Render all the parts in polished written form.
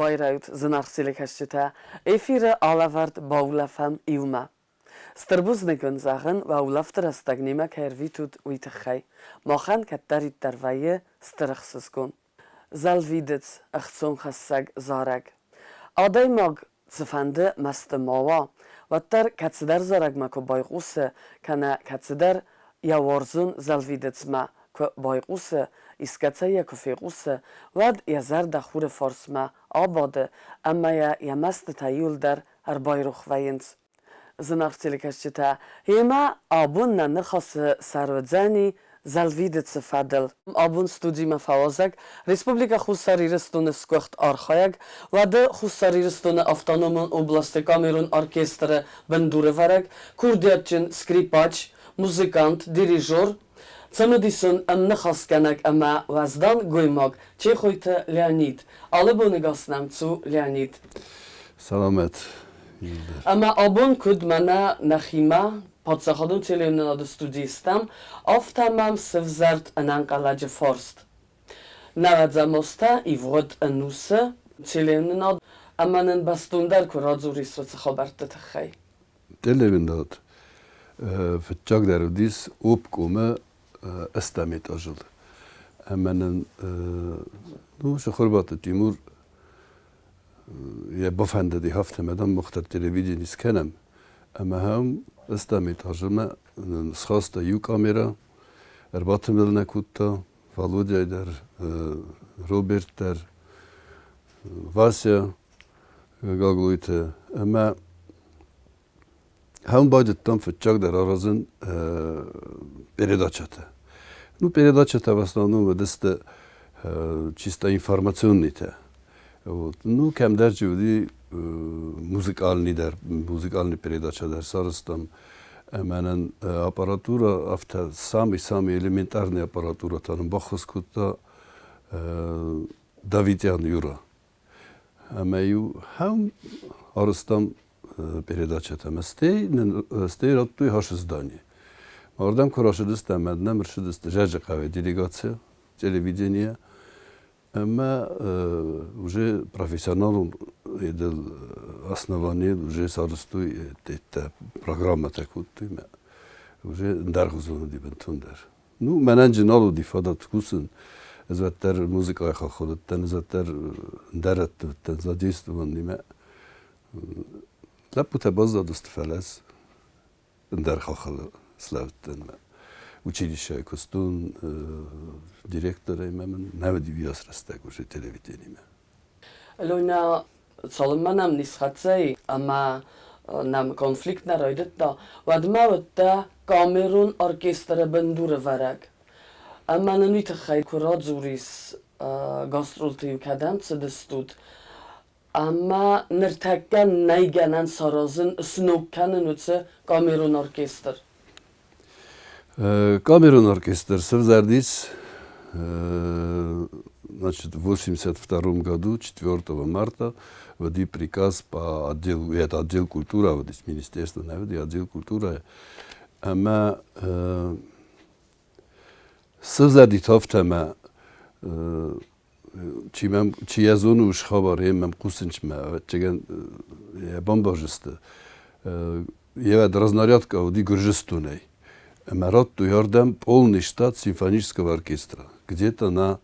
Байрайут, зынаргъ телекӕсджытӕ! Эфиры алӕвӕрд баулӕфӕм иумӕ. Стыр бузныг уын зӕгъын, уӕ улӕфты рӕстӕг немӕ кӕй ӕрвитут, уый тыххӕй. Махӕн кӕддӕриддӕр вӕййы стыр ӕхсызгон. Зӕлвидыц, ӕхцонхӕссӕг зарӕг. Адӕймаг цыфӕнды мӕсты ма уа, уӕддӕр кӕцыдӕр зарӕгмӕ куы байхъусы, кӕнӕ кӕцыдӕр йӕ уарзон зӕлвидыцмӕ куы байхъусы, искӕцӕй йӕ куы фехъусы, уӕд йӕ зӕрдӕ хуры фарсмӕ абады ӕмӕ йӕ йӕ мӕстытӕ иуылдӕр ӕрбайрох вӕййынц. Зынаргъ телекӕсджытӕ, гъемӕ абон нӕ ныхасы сӕр уыдзӕни зӕлвидыцы фӕдыл. Абон студимӕ фӕуазӕг Республикӕ Хуссар Ирыстоны сгуыхт архайӕг, уӕды Хуссар Ирыстоны автономон областы камерон оркестры бындурӕвӕрӕг, курдиатджын скрипач, музыкант, дирижер, цымыдисон ӕмныхасгӕнӕг ӕмӕ уӕздан гоймаг Чехойты Леонид. Алы боны гас нӕм цу, Леонид. Саламат. Ӕмӕ абон куыд мӕнӕ нӕхимӕ паддзахадон телеуынынады студийы стӕм, афтӕ мӕм сывзӕрд ӕнӕнхъӕлӕджы фарст. Нӕуӕдзӕм азтӕ ивгъуыд ӕнусы телеуынынад ӕмӕ нын бӕстондӕр куы радзурис уыцы хабӕртты тыххӕй. Телеуынынад фыццагдӕр уыдис обкомы ӕстӕм этажыл. Ӕмӕ нын ну, Сыхуырбаты Тимур йӕ бафӕндыди афтӕмӕй дам мах дӕр телевидени скӕнӕм. Ӕмӕ ахӕм ӕстӕм этажмӕ нын схаста иу камерӕ, ӕрбатымбыл нӕ кодта Володяй дӕр, Роберт дӕр, Вася Гаглойты. Ӕмӕ Хӕм байдыдтам фыццагдӕр аразын передачӕтӕ. Ну, передачӕтӕ в основном уыдысты чисто информационныйтӕ. Вот. Ну, кӕмдӕр чи уыди музыкальный дӕр, музыкальный передача дӕр сарӕзтам. Ӕмӕ нын аппаратура афтӕ самый-самый элементарный аппаратура та нын баххуыс кодта Давидян Юра. Ӕмӕ-иу хӕм арӕзтам передачӕтӕ ӕмӕ стӕй нын стӕй радтой хӕсы здание. Ардӕм куы рацыдысты ӕмӕ нӕм ӕрцыдысты Зӕджыхъӕуӕй делегацийӕ, телевиденийӕ ӕмӕ уже профессионалон основанийыл уже сарӕзтой программӕтӕ кодтой мӕ уже ӕндӕргъуызон уыди бынтондӕр. Ну, мӕнӕн же нал уыди фадат кусын. Ӕз уӕддӕр музыкӕйы хаххыл уыдтӕн, ӕз уӕддӕр ӕндӕр рӕтты уыдтӕн задействованныймӕ. Лӕппутӕ баззадысты, фӕлӕ ӕз ӕндӕр хаххыл слӕудтӕн. Училищӕйы куыстон директорӕй мӕ мын нӕ уыди уыйас рӕстӕг уже телевидениемӕ. Ленӕ, цалынмӕ нӕм не схӕццӕ и ӕмӕ нӕм конфликт нӕ райдыдта, уӕдмӕ уыдтӕ камерон оркестры бындурӕвӕрӕг. Ӕмӕ нын уый тыххӕй куы радзурис, гастролты-иу кӕдӕм цыдыстут, ӕмӕ ныртӕккӕ нӕй гӕнӕн саразын, сног кӕнын уыцы камерон оркестр. Камерон оркестр сӕвзӕрдис значит, в 1982 году, 4 марта, вводи приказ по отделу, это отдел культуры, вот министерство, наверное, отдел культуры, ӕмӕ сӕвзӕрди афтӕмӕ чи мӕм чи йӕ зоны уыцы хабар, йе мӕм хъусынчмӕ, ӕвӕццӕгӕн, йӕ бамбӕрзысты. Йӕ разнарядка уыди Гуырдзыстонӕй. Ӕмӕ радтой ардӕм полный штат симфонического оркестра, где-то на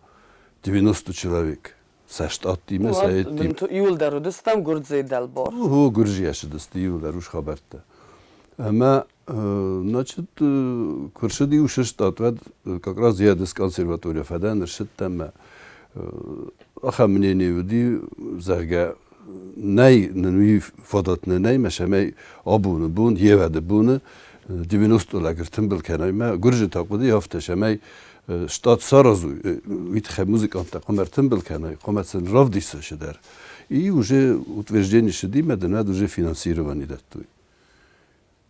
90 человек. Сӕ штаттимӕ, сӕ еттимӕ. Иуылдӕр уыдыстӕм Гуырдзыйы дӕлбар. О, Гуырдзыйӕ сыдысты иуылдӕр уыцы хабӕрттӕ. Ӕмӕ Значит, куы рцыди уыцы штат, уӕд как раз йӕ консерваторийӕ фӕдӕн, ӕрцыдтӕн мӕ ахӕм мнение уыди, зӕгъгӕ, нӕй нын уый фадат нӕ нӕй, мӕ цӕмӕй абоны бон, йевӕды боны 90 лӕг ӕртымбыл кӕнай мӕ гуырджытӕ хъуыди афтӕ, цӕмӕй штат саразой, уый тыххӕй музыканттӕ хъуамӕ ӕртымбыл кӕной, хъуамӕ сын равдиса цыдӕр. И уже утверждение цыди, мӕ дын уӕд уже финансирование дӕттой.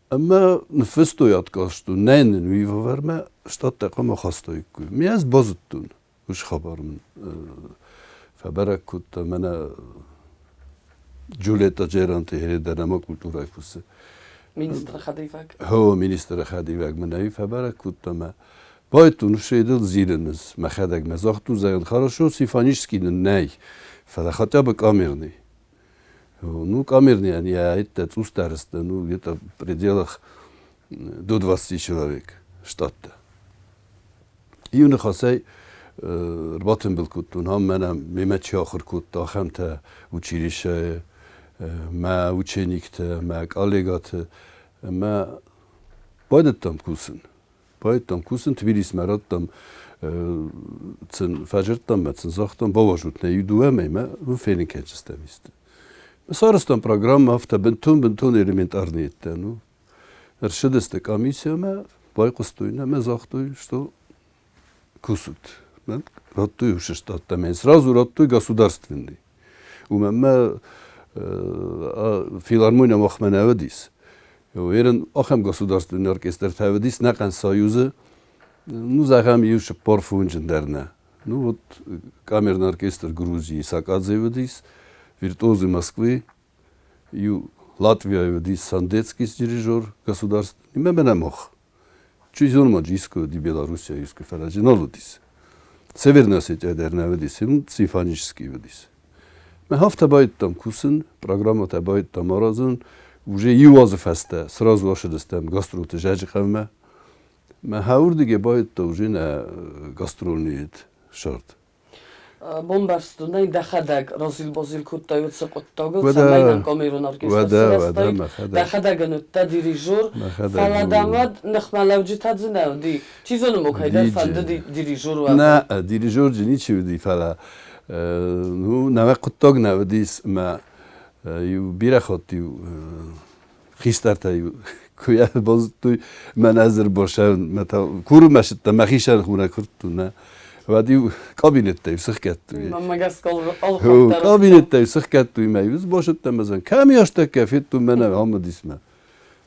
Ӕмӕ ныффыстой отказ, нӕ нын уый уавӕрмӕ штаттӕ хъуамӕ хастаиккой. Ме ӕз базыдтон уыцы хабар мын фӕбӕрӕг кодта мӕнӕ Джульетта Джеранты Хередер ӕмӕ культурӕйы кусы. Министры хӕдивӕг. Хо, министры хӕдивӕг мын ӕй фӕбӕрӕг кодта мӕ. Байтон усы зилын ӕз мӕхӕдӕг мӕ загътон, зӕгъын, хорошо, симфонический нын нӕй, фӕлӕ хотя бы камерный. Ну, камерный они, а это цъус староста, ну, где-то в пределах до 20 человек штатта. Иу ныхасӕй ӕрбатымбыл кодтон, ам мӕнӕ мемӕ чи ахуыр кодта, ахӕмтӕ училищӕйы, мӕ учениктӕ, мӕ коллегаты, ӕмӕ байдыдтам кусын. Байдыдтам кусын, Тбилисмӕ радтам, сын фӕзырдтам мӕ сын загътам, бауарзут нӕ иу дыууӕ мӕймӕ, уым фенын кӕнджыстӕм исты. Сарӕзтам программӕ афтӕ бынтон-бынтон элементарный еттӕ, ну, ӕрцыдысты комиссиямӕ, байхъуыстой нӕ ӕмӕ загътой, что кусут. Радтой уыцы штаттӕм, сразу радтой государственный. Уымӕн мӕ филармония махмӕ нӕ уыдис. Ерын ахӕм государственный оркестртӕ уыдис нӕхъӕн Союзы, ну, зӕгъӕм, иу цыппор фунджын дӕр нӕ. Ну вот камерный оркестр Грузии Сакадзе уыдис, виртуозы Москвы, иу Латвияйы уыдис Сандецкий дирижер государственный, мӕ мӕнӕ мах. Чи зоны ма искуы уыди Белоруссия, искуы фӕлӕ нал уыдис. Северная Осетия дӕр нӕ уыдис, симфонический уыдис. Мӕ афтӕ байдыдтам кусын, программӕтӕ байдыдтам аразын. Уже иу азы фӕстӕ сразу ацыдыстӕм гастролты Зӕджыхъӕумӕ. Мӕ хӕуырдыгӕй байдыдта уже нӕ гастрольный сӕрд. Бомбӕрстон ӕй, дӕхӕдӕг разил-базил кодтай уыцы хъуыддагыл, цӕмӕй нӕм камерон оркестр сырӕзтаид. Дӕхӕдӕг ын уыдтӕ дирижер, фӕлӕ дӕм уӕд ныхмӕлӕуджытӕ дзы нӕ уыди. Чи зоны, мо кӕйдӕр фӕндыди дирижер уӕвын. Нӕ, дирижер дзы ничи уыди, фӕлӕ ну, нӕ хъуыддаг нӕ уыдис ӕмӕ иу бирӕ хатт-иу хистӕртӕ-иу куы йӕ базыдтой, мӕнӕ ӕз ӕрбасӕн, мӕ та курынмӕ сыдтӕн, мӕхицӕн хурӕ куырдтон, нӕ. Уӕд-иу кабинеттӕ-иу сыхгӕдтой. Мӕнмӕ гӕсгӕ Кабинеттӕ-иу сыхгӕдтой, мӕ-иу басыдтӕн мӕ зӕн, кӕм ястӕккӕ федтон мӕнӕ амыдисмӕ.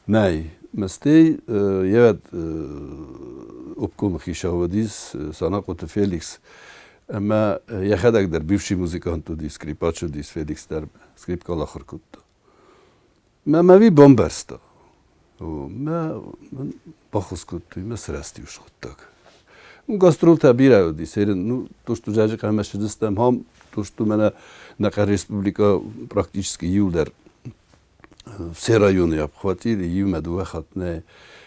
Нӕй, мӕстӕй йӕ обкомы хицау уыдис Санахъоты Феликс, ӕмӕ йӕхӕдӕг дӕр бывший музыкант уыди, скрипач уыдис Феликс дӕр, скрипкал ахуыр кодта. Мӕ мӕ бамбӕрста. Мӕ мын баххуыс кодтой, мӕ сырӕзти хъуыддаг. Гастролтӕ бирӕ уыди, серын, ну, то, что Зӕджыхъӕумӕ ссыдыстӕм, ам, то, что мӕнӕ нӕ республикӕ практически иуылдӕр все районы обхватили, иумӕ дыууӕ хатт нӕ.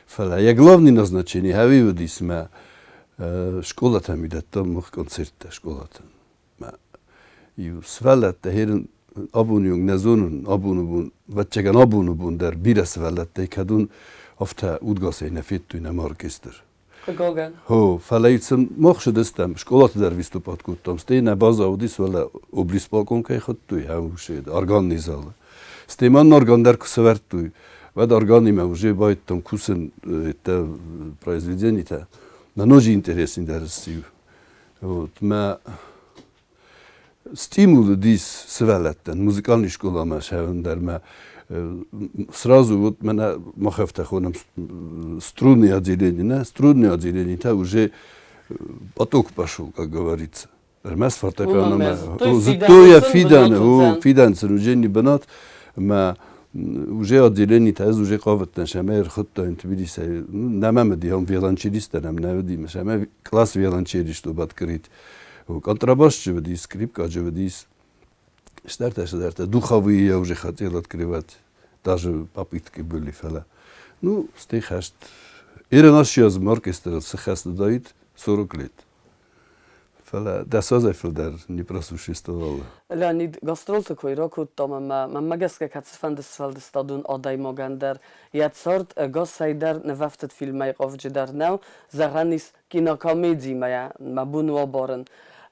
Фӕлӕ йӕ главный назначение ӕви уыдис мӕ скъолатӕм уыдӕттӕм мах концерттӕ скъолатӕн. Мӕ иу сывӕллӕттӕ херын абоны онг нӕ зонын, абоны бон, ӕвӕццӕгӕн абоны бон дӕр бирӕ сывӕллӕттӕй кӕд уын афтӕ удгасӕй нӕ федтой нӕ оркестр. Хъыгагӕн. Хо, фӕлӕ сын мах цыдыстӕм, скъолаты дӕр выступать кодтам, стӕй нӕ база уыдис, уӕлӕ облисполком кӕй хуыдтой, ӕмусед, органный залы. Стӕй ма нын орган дӕр куы сӕвӕрдтой, уӕд органимӕ уже байдыдтам кусын это произведенитӕ. Мӕ ноджы интереснейдӕр сси. Вот, мӕ стимул уыдис сывӕллӕттӕн музыкальный скъоламӕ сӕвын дӕр мӕ сразу вот мӕнӕ мах афтӕ хонӕм струнные отделения, нӕ струнные отделения та уже поток пошел, как говорится. Ӕрмӕст фортепианомӕ зыдтой йӕ фидӕны, о, фидӕн сын уже не бынат, ӕмӕ уже отделенитӕ ӕз уже хъавыдтӕн сӕмӕ ӕрхуыдтон Тбилисӕй, нӕма мыди ам виолончелисттӕ нӕм нӕ уыди, сӕмӕ класс виолончели чтобы открыть. Контрабасчы уыдис, скрипкаджы уыдис, стӕртӕ-стӕртӕ, духовые я уже хотел открывать, даже попытки были, фӕлӕ. Ну, стӕй хӕст. Ирон азы оркестрыл цы хӕст уыдаид 40 лет. Фӕлӕ дӕс азӕй фылдӕр не просуществовало. Леонид, гастролты кой ракодтам ӕмӕ мӕнмӕ гӕсгӕ кӕцыфӕнды сфӕлдыстадон адӕймагӕн дӕр йӕ цард ӕгасӕй дӕр нывӕфтыд фильмӕй хъавджыдӕр нӕу, зӕгъӕн ис, кинокомедимӕ мӕ бон у абарын.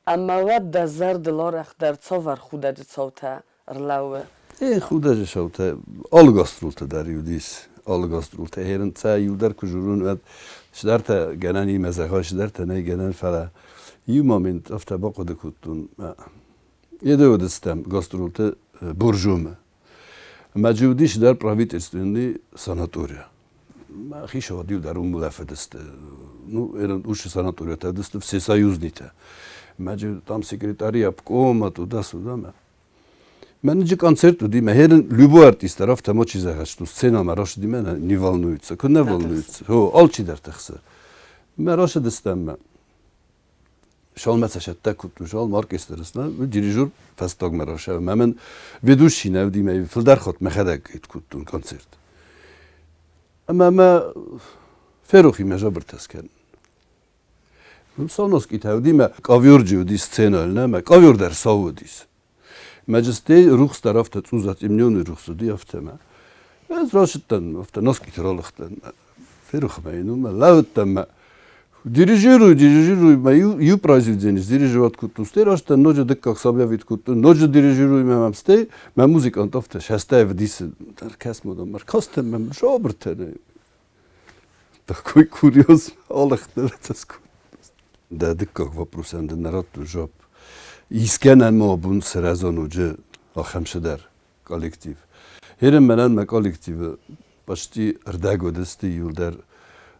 Ӕмӕ уӕд дӕ зӕрдыл арӕхдӕр цавӕр худӕджы цаутӕ рлӕууы? Э, худӕджы цаутӕ алы гастролты дӕр уыдис. Алы гастролтӕ херын сӕ иу дӕр куы журон, уӕд цыдӕртӕ гӕнӕн и мӕ зӕгъай, цыдӕртӕ нӕй гӕнӕн, фӕлӕ иу момент афтӕ бахъуыды кодтон, Еде уыдыстӕм гастролты Боржомы. Мӕ джы уыдис дӕр правительственный санатория. Хицауад иу дӕр уым улӕфыдысты. Ну, уыцы санаториятӕ уыдысты всесоюзнитӕ. Мӕ джы там секретари обкома туда-сюда. Мӕнӕ концерт уыди, мӕ херын любой артист дӕр афтӕ ма чи зӕгъа, что сценамӕ рацыди, мӕнӕ не волнуется. Куы нӕ волнуется, о, алчидӕр тыхсы. Мӕ рацыдыстӕм мӕ Шалмӕ цӕсӕттӕ кодтой, шалм оркестр дирижер фӕстагмӕ расӕв. Мӕ мын ведущий нӕ уыди, мӕ фылдӕр хатт мӕхӕдӕг кодтон концерт. Ӕмӕ мӕ ферох и мӕ жабыртӕ скӕнын. Сау носкитӕ уыди, мӕ ковёрджы уыди сценӕйыл, нӕ мӕ ковёр дӕр сау уыдис. Мӕ рухс дӕр афтӕ цъузатъимнёны рухс уыди, афтӕ мӕ. Ӕз рацыдтӕн, афтӕ носкиты ралыгътӕн. Ферох мӕ ну мӕ лӕууыдтӕн мӕ дирижирую, дирижирую, мӕ иу произведение сдирижировать кодтон, стӕй растӕн ноджы дыккаг сабьявить кодтон, ноджы дирижирую мӕ мӕм, стӕй мӕ музыкант афтӕ сӕстӕй вдисы, кӕс ма дам, ӕркастӕн мӕм сабыртӕ. Такой курьез алыгътӕ. Дӕ дыккаг вопросӕн дын нӕ радтон жуапп. Искӕнӕн ма абон сырӕзон уыджы ахӕм цыдӕр коллектив. Херен мӕнӕн мӕ коллективы почти ӕрдӕг уыдысты иуылдӕр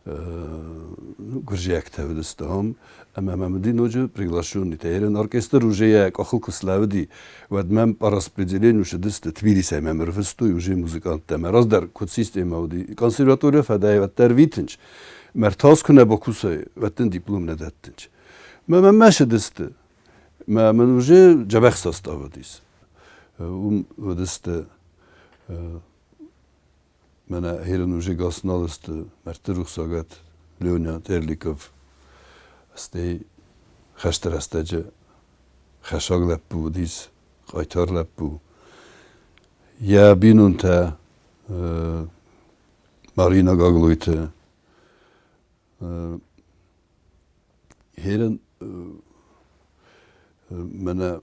гуырдзиӕгтӕ уыдысты ам, ӕмӕ мӕм уыди ноджы приглашенныйтӕ. Херен оркестр уже йӕ къахыл куы слӕууыди, уӕд мӕм по распределению цыдысты Тбилисӕй мӕм ӕрвыстой уже музыканттӕ. Мӕ раздӕр куыд системӕ уыди, консерватория фӕдӕй уӕддӕр витынч. Мӕ ртас куы нӕ бакусай, уӕд дын диплом нӕ дӕттынч. Мӕ мӕм мӕсыдысты. Мӕ мын уже дзӕбӕх состав уыдис. Уым уыдысты мӕнӕ Хелен уже гас нал сты мӕрдты рухсагат Леня Терликов, стӕй хӕсты рӕстӕджы хӕсаг лӕппу уыдис, хъайтар лӕппу. Йӕ бинонтӕ Марина Гаглойты Херен мӕнӕ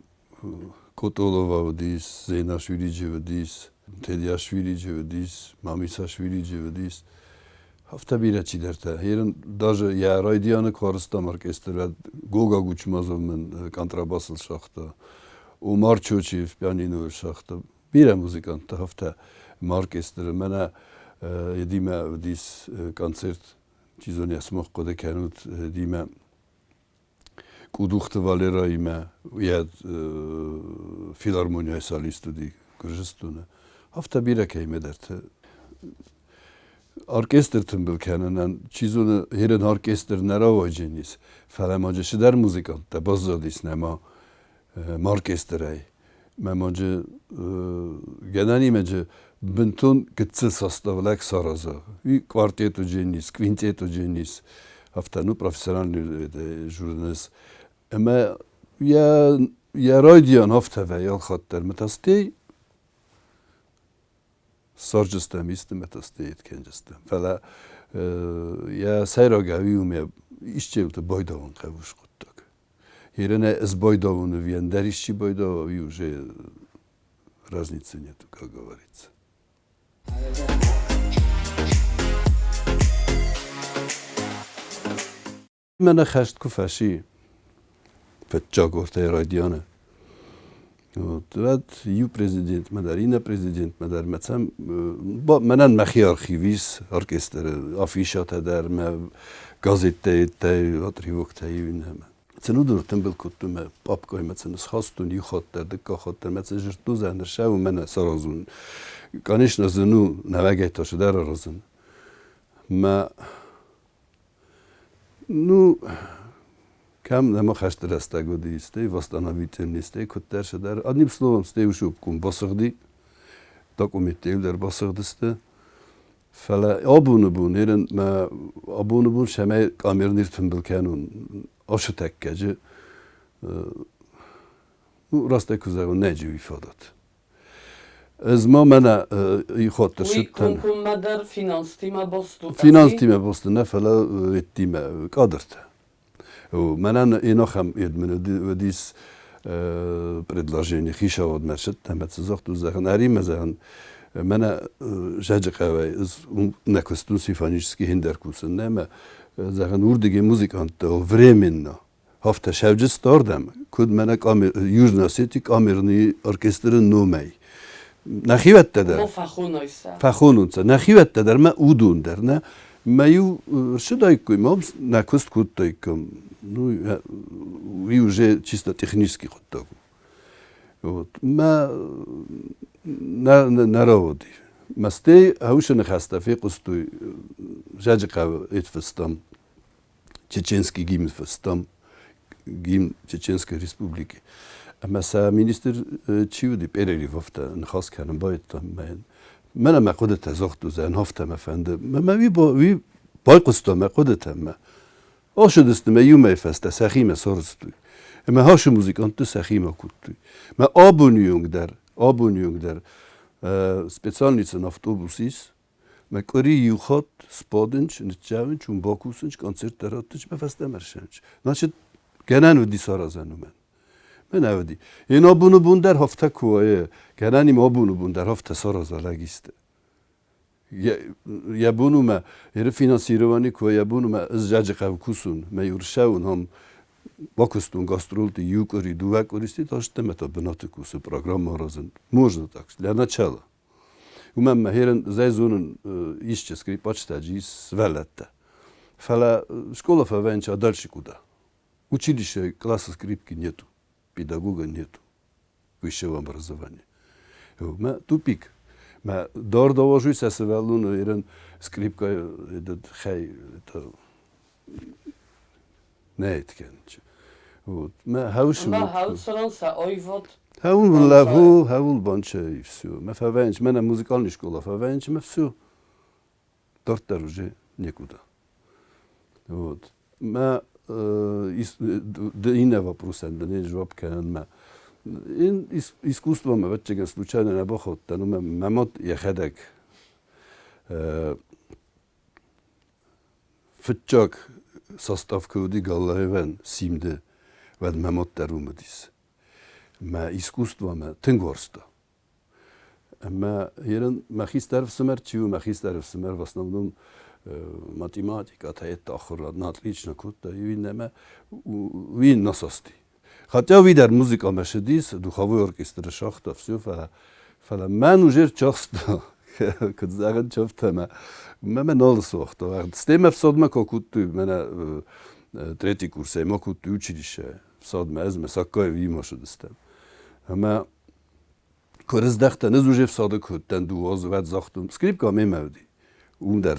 Котолова уыдис, Зейнашвилиджи уыдис, Тедиашвилиджи уыдис, Мамисашвилиджи уыдис. Афтӕ бирӕ чидӕртӕ. Херен даже йӕ райдианы куы арызтам оркестр, уӕд Гога Гучмазов мын контрабасыл сагъта, Умар Чочиев пианинойыл сагъта. Бирӕ музыканттӕ афтӕ ма оркестры. Мӕнӕ Едимӕ уыдис концерт, чи зоны, йӕ сымах хъуыды кӕнут, Едимӕ Къудухты Валерӕимӕ йӕ филармонияйы солист уыди Гуырдзыстоны. Афтӕ бирӕ кӕимӕдӕрты оркестр тымбыл кӕнынӕн, чи зоны, ерын оркестр нӕ рауайджынис, фӕлӕ ма цыдӕр музыканттӕ баззадис нӕма оркестрӕй. Мӕ ноджы гӕнӕнимӕ бынтон гыццыл состав лӕг сараза. Уый квартет уыдженис, квинтет уыдженис, афтӕ, ну, профессиональный журналист. Ӕмӕ йӕ йӕ райдиан афтӕ вӕййы алхатт дӕр. Мӕ Ссарджыстӕм исты мӕ кӕнджыстӕм. Фӕлӕ йӕ сӕйраг ӕви уымӕ исчеуты байдауын хъӕуы хъуыддаг. Еренӕ ӕз байдауын ӕви ӕндӕр исчи байдауа, уый уже разницы нету, как говорится. Мӕнӕ хӕст куы фӕци, фыццаг ортӕй райдианы, уӕд иу президентмӕ дӕр, иннӕ президентмӕ дӕр мӕ цӕм мӕнӕн мӕхи архив ис оркестры афишӕтӕ дӕр, мӕ газеттӕ йедтӕй, отрывоктӕ иннӕмӕ. Цы нудур тымбыл кодтон мӕ папкӕй мӕ цы схастон иу хатт дӕр, дыккаг хатт дӕр мӕ цы зырдтон, ныр сӕ мӕнӕ саразун. Конечно, зын у, нӕуӕгӕй та цыдӕр аразын. Мӕ Ну, кӕм нӕма хӕсты рӕстӕг уыди, стӕй восстановительный, стӕй куыддӕр цыдӕр. Одним словом, стӕй уыцы обком басыгъди, документтӕ дӕр басыгъдысты. Фӕлӕ абоны бон, ерын мӕ абоны бон цӕмӕй камернир тымбыл кӕнон ацы тӕккӕджы, ну, раст ӕй куы зӕгъон, нӕ джиуи фадат. Ӕз ма мӕнӕ ихотты Уый комкоммӕ дӕр финанстимӕ баст у? Финанстимӕ баст нӕ, фӕлӕ еттимӕ кадртӕ. Мӕнӕн ӕнахӕм едмын уыдис предложение хицауадмӕ цыдтӕн, ӕмӕ цы загътон, зӕгъын, ӕримӕ зӕгъын, мӕнӕ зӕджы хъӕуӕй ӕз нӕ куыстон симфонический хиндӕр кусын, нӕ мӕ зӕгъын, уырдыгӕй музыканттӕ временно Афтӕ сӕвджыст ардӕм, куыд мӕнӕ Южной Осетийы камерный оркестры номӕй. Нӕхиуӕттӕ дӕр. Фӕхонунцӕ. Фӕхонунцӕ. Нӕхиуӕттӕ дӕр мӕ уыдон дӕр нӕ. Мӕ-иу ссыдаиккой, мӕ нӕ куыст кодтаиккам. Ну, уый уже чисто технический хъуыддаг у. Вот. Мӕ нӕ, нӕ рауади. Мӕстӕй ӕвсы ныхӕстӕ фехъуыстой Зӕджыхъӕуы Эдфыстам. Чеченский гимн фыстам, гимн Чеченской Республики. Ӕмӕ сӕ министр чи уыди, Перерив афтӕ ныхас кӕнын байдыдта. Мӕнӕ мӕ хъуыдытӕ загътой, зӕгъын, афтӕ мӕ фӕнды. Мӕ уый байхъуыста мӕ хъуыдытӕм. Мӕ Ацыдысты мӕ иу мӕйы фӕстӕ сӕхимӕ сарӕзтой. Ӕмӕ ацы музыкантты сӕхимӕ кодтой. Мӕ абоны онг дӕр, абоны онг дӕр специальницӕн автобус ис. Мӕ къуыри иу хатт сбадынч, ныццӕуынч, уым бакусынч, концерттӕ раттынч, мӕ фӕстӕмӕ ссӕуынч. Значит, гӕнӕн уыди саразӕн уымӕн. Мӕн уыди. Ен абоны бон дӕр афтӕ куы уайы, гӕнӕн им абоны бон дӕр афтӕ сараза лӕг исты. Йӕ бон у мӕ еры финансировани куы йӕ бон у мӕ ӕз Зӕджыхъӕуы кусын, мӕ Юрсӕуын ам бакуыстон гастролты иу къуыри, дыууӕ къуыри, стӕй та стӕм та бынаты кусы, программӕ аразын. Можно так, для начала. Уымӕн мӕ херын зӕй зонын исчи скрипачтӕ ис сывӕллӕттӕ. Фӕлӕ школа фӕвӕйынч, а дальше куда? Училище класса скрипки нету, педагога нету. Высшего образования. Мӕ тупик. Мӕ дард аважуй сӕ сывӕллоны ерын скрипка этот хай это нӕ ткӕнчы. Вот. Мӕ хаушы. Мӕ хауцран сӕ ойвод. Хаул лаву, хаул банча и все. Мӕ фӕвӕнч, мӕ музыкальный школа фӕвӕнч, мӕ все. Дарддӕр уже некуда. Вот. Мӕ иннӕ вопросӕн дын ин жуап кӕнынмӕ. Ин искусствомӕ ӕвӕццӕгӕн случайно нӕ бахаудтӕн, уымӕн мӕ мад йӕхӕдӕг фыццаг состав куы уыди Галлаевӕн Симды, уӕд мӕ мад дӕр уым уыдис. Мӕ искусствомӕ тынг уарзта. Ӕмӕ ерын мӕ хистӕр ӕфсымӕр чи у, мӕ хистӕр ӕфсымӕр в основном математикӕ это ахуырад на отлично кодта, и иннӕмӕ уый насасти. Хотя уый дӕр музыкамӕ сыдис, духовой оркестры сагъта, все, фӕлӕ, фӕлӕ мӕн уже рчахста, куыд зӕгъын, чӕфтӕмӕ. Мӕ нал суагъта. Стӕй мӕ фсадмӕ куы кодтой, мӕнӕ третий курсӕй ма кодтой училище, фсадмӕ ӕз мӕ Саккаев имӕ сыдыстӕм. Ӕмӕ Куы рыздӕхтӕн, ӕз уже фсады куы уыдтӕн дыууӕ азы, уӕд загътон, скрипкӕ мемӕ уыди. Уым дӕр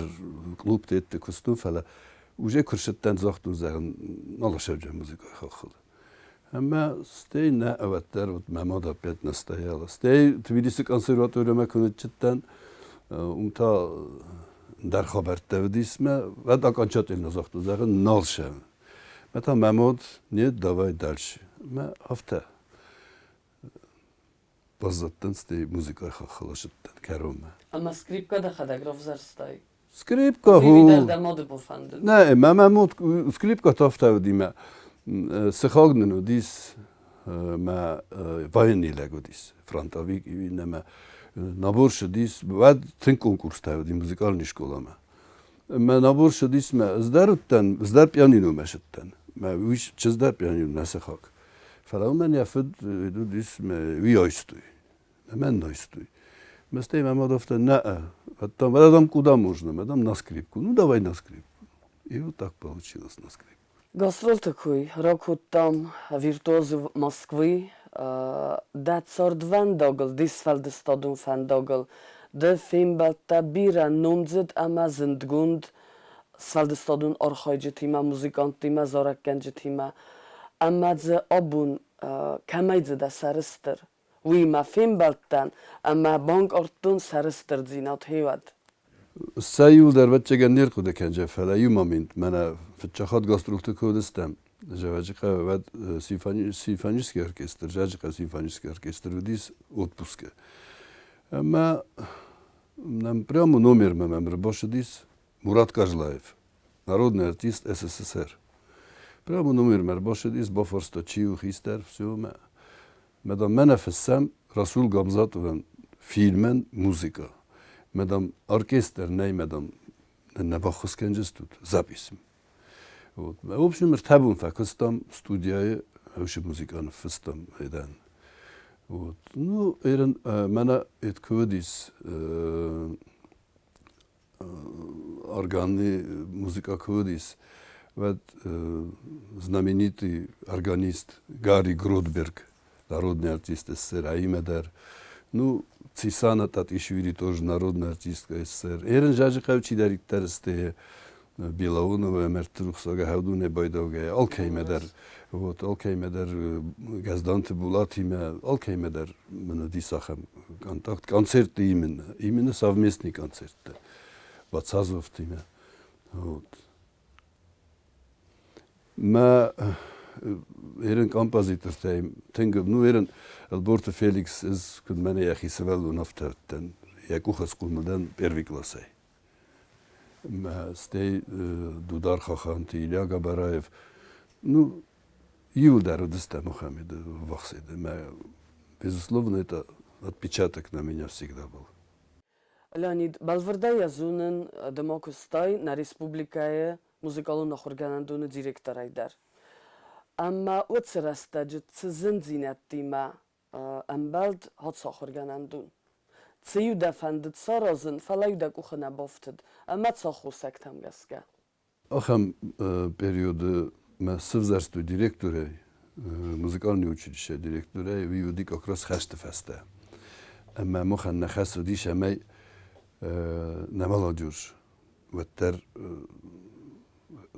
клубты ӕдде куыстон, фӕлӕ уже куы рцыдтӕн, загътон, зӕгъын, нал ссӕуджын музыкӕйы хаххыл. Ӕмӕ стӕй нӕ ӕвӕддӕр вот мӕ мад опять настояла. Стӕй Тбилисы консерваториямӕ куы ныццыдтӕн, уым та ӕндӕр хабӕрттӕ уыдис мӕ, уӕд окончательно загътон, зӕгъын, нал ссӕуын. Мӕ та мӕ мад, нет, давай дальше. Мӕ афтӕ баззадтӕн, стӕй музыкӕйы хаххыл ссыдтӕн кӕронмӕ. Ӕмӕ скрипкӕ дӕхӕдӕг равзӕрстай? Скрипка ху. Дӕ мады бафӕндыд? Нӕ, мӕ мӕ мод скрипка та афтӕ уыди мӕ сыхаг нын уыдис, мӕ военный лӕг уыдис, фронтовик, иннӕ набор сыдис, уӕд тынг конкурстӕ уыди музыкальный школамӕ. Мӕ набор сыдис мӕ ӕз дӕр уыдтӕн, ӕз дӕр пианиномӕ сыдтӕн. Мӕ уый чызг дӕр пианино нӕ сыхаг. Фӕлӕ уымӕн йӕ фыд уыдис уый айстой. Мӕн айстой. Мӕ стӕй мӕ мад афтӕ, нӕ, там, куда можно, мадам, на скрипку. Ну, давай на скрипку. И вот так получилось на скрипку. Гастролты куы ракодтам виртуозы Москвы, дӕ цардвӕндагыл, де сфӕлдыстадон фӕндагыл ды фембӕлдтӕ бирӕ номдзыд ӕмӕ зындгонд сфӕлдыстадон архайджытимӕ, музыканттимӕ, зарӕггӕнджытимӕ. Ӕмӕ дзы абон кӕмӕй дзы дӕ сӕрыстыр? Уыимӕ фембӕлдтӕн ӕмӕ банкъардтон сӕрыстырдзинад хеуӕд. Сӕ иуылдӕр ӕвӕццӕгӕн не рхъуыды кӕнджӕ, фӕлӕ иу момент, мӕнӕ фыццаг хатт гастролты куы уыдыстӕм, Зӕвӕджыхъӕуы уӕд симфонический оркестр, Зӕджыхъӕуы симфонический оркестр уыдис отпускы. Ӕмӕ нӕм прямо номермӕ мӕм ӕрбацыдис Мурат Кажлаев, народный артист СССР. Прямо номермӕ ӕрбацыдис, бафарста, чи у хистӕр, все, мӕ Мадам, мӕнӕ фыссӕм Расул Гамзатовӕн фильмӕн музыкӕ. Мадам, оркестр нӕй, мадам, нӕ баххуыс кӕнджыстут записым. Вот. В общем, ӕртӕ бон фӕкуыстам студияйы, ӕвшы музыкӕ ныффыстам айдӕн. Вот. Ну, ерын мӕнӕ эт куы уыдис органный музыка куы уыдис, уӕд знаменитый органист Гарри Гродберг, народный артист СССР, аимӕ дӕр, ну, Цисана Татъишвили тоже народная артистка СССР. Ерын Жажыхъӕу чидӕриддӕр сты. Белоунова мӕрдты рухсаг Хӕвдуне байдаугӕйӕ алкӕимӕ дӕр, вот, алкӕимӕ дӕр Гӕздӕнты Булатимӕ, алкӕимӕ дӕр мын уыдис ахӕм контакт, концертты именно, именно совместный концерттӕ Бацазовтимӕ. Вот. Мӕ ерын композитортӕй тынг, ну, ерын Ӕлборты Феликс ӕз куыд мӕнӕ йӕхи сывӕллон афтӕ уыдтӕн, йӕ къухы схъомыл дӕн первый классӕй. Стӕй Дудар Хаханты, Илья Габараев, ну, иуылдӕр уыдыстӕм Мухаммеды вахсыды. Мӕ, безусловно, это отпечаток на меня всегда был. Леонид, бӕлвырдӕй йӕ зонын, ды ма куыстай нӕ республикӕйы музыкалон ахуыргӕнӕндоны директорӕй дӕр. Ӕмӕ уыцы рӕстӕджы цы зындзинӕдтимӕ ӕмбӕлд ацы ахуыргӕнӕндон? Цы-иу дӕ фӕндыд саразын, фӕлӕ-иу дӕ къухы нӕ бафтыд, ӕмӕ цы аххосӕгтӕм гӕсгӕ? Ахӕм периоды мӕ сывзӕрстой директорӕй, музыкальный училищӕйы директорӕй, уый уыди как раз хӕсты фӕстӕ. Ӕмӕ махӕн нӕ хӕс уыдис, ӕмӕ нӕ молодежь уӕддӕр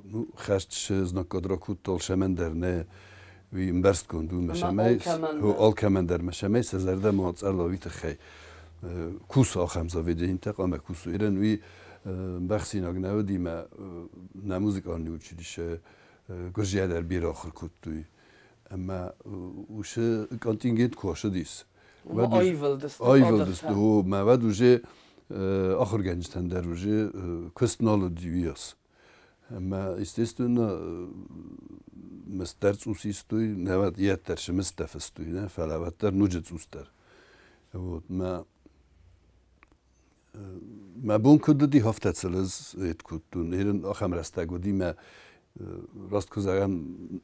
ну, хӕст знаггад ракодта алшӕмӕн дӕр нӕ уый ӕмбӕрстгонд у мӕ алкӕмӕн дӕр мӕ сӕ зӕрдӕ ма цъӕла уый тыххӕй кусы ахӕм заведенитӕ ӕмӕ кусы ирӕн уый бӕхсинаг нӕ уыди мӕ нӕ музыкальный училище гуырдзиа дӕр бирӕ ахуыр кодтой ӕмӕ уыцы контингент куы ацыдис аивылдысты мӕ уӕд уже ахуыргӕнджытӕн дӕр уже куыст нал уыди уыйас ӕмӕ естественно мыстдӕр цъус истой нӕ йеддӕр сымыстӕ фыстой нӕ фӕлӕ уӕддӕр ноджы цъусдӕр вот мӕ Мӕ бон куыд уыди, афтӕ цылыз ед кодтон. Ерын ахӕм рӕстӕг уыди, мӕ раст куы зӕгъӕм,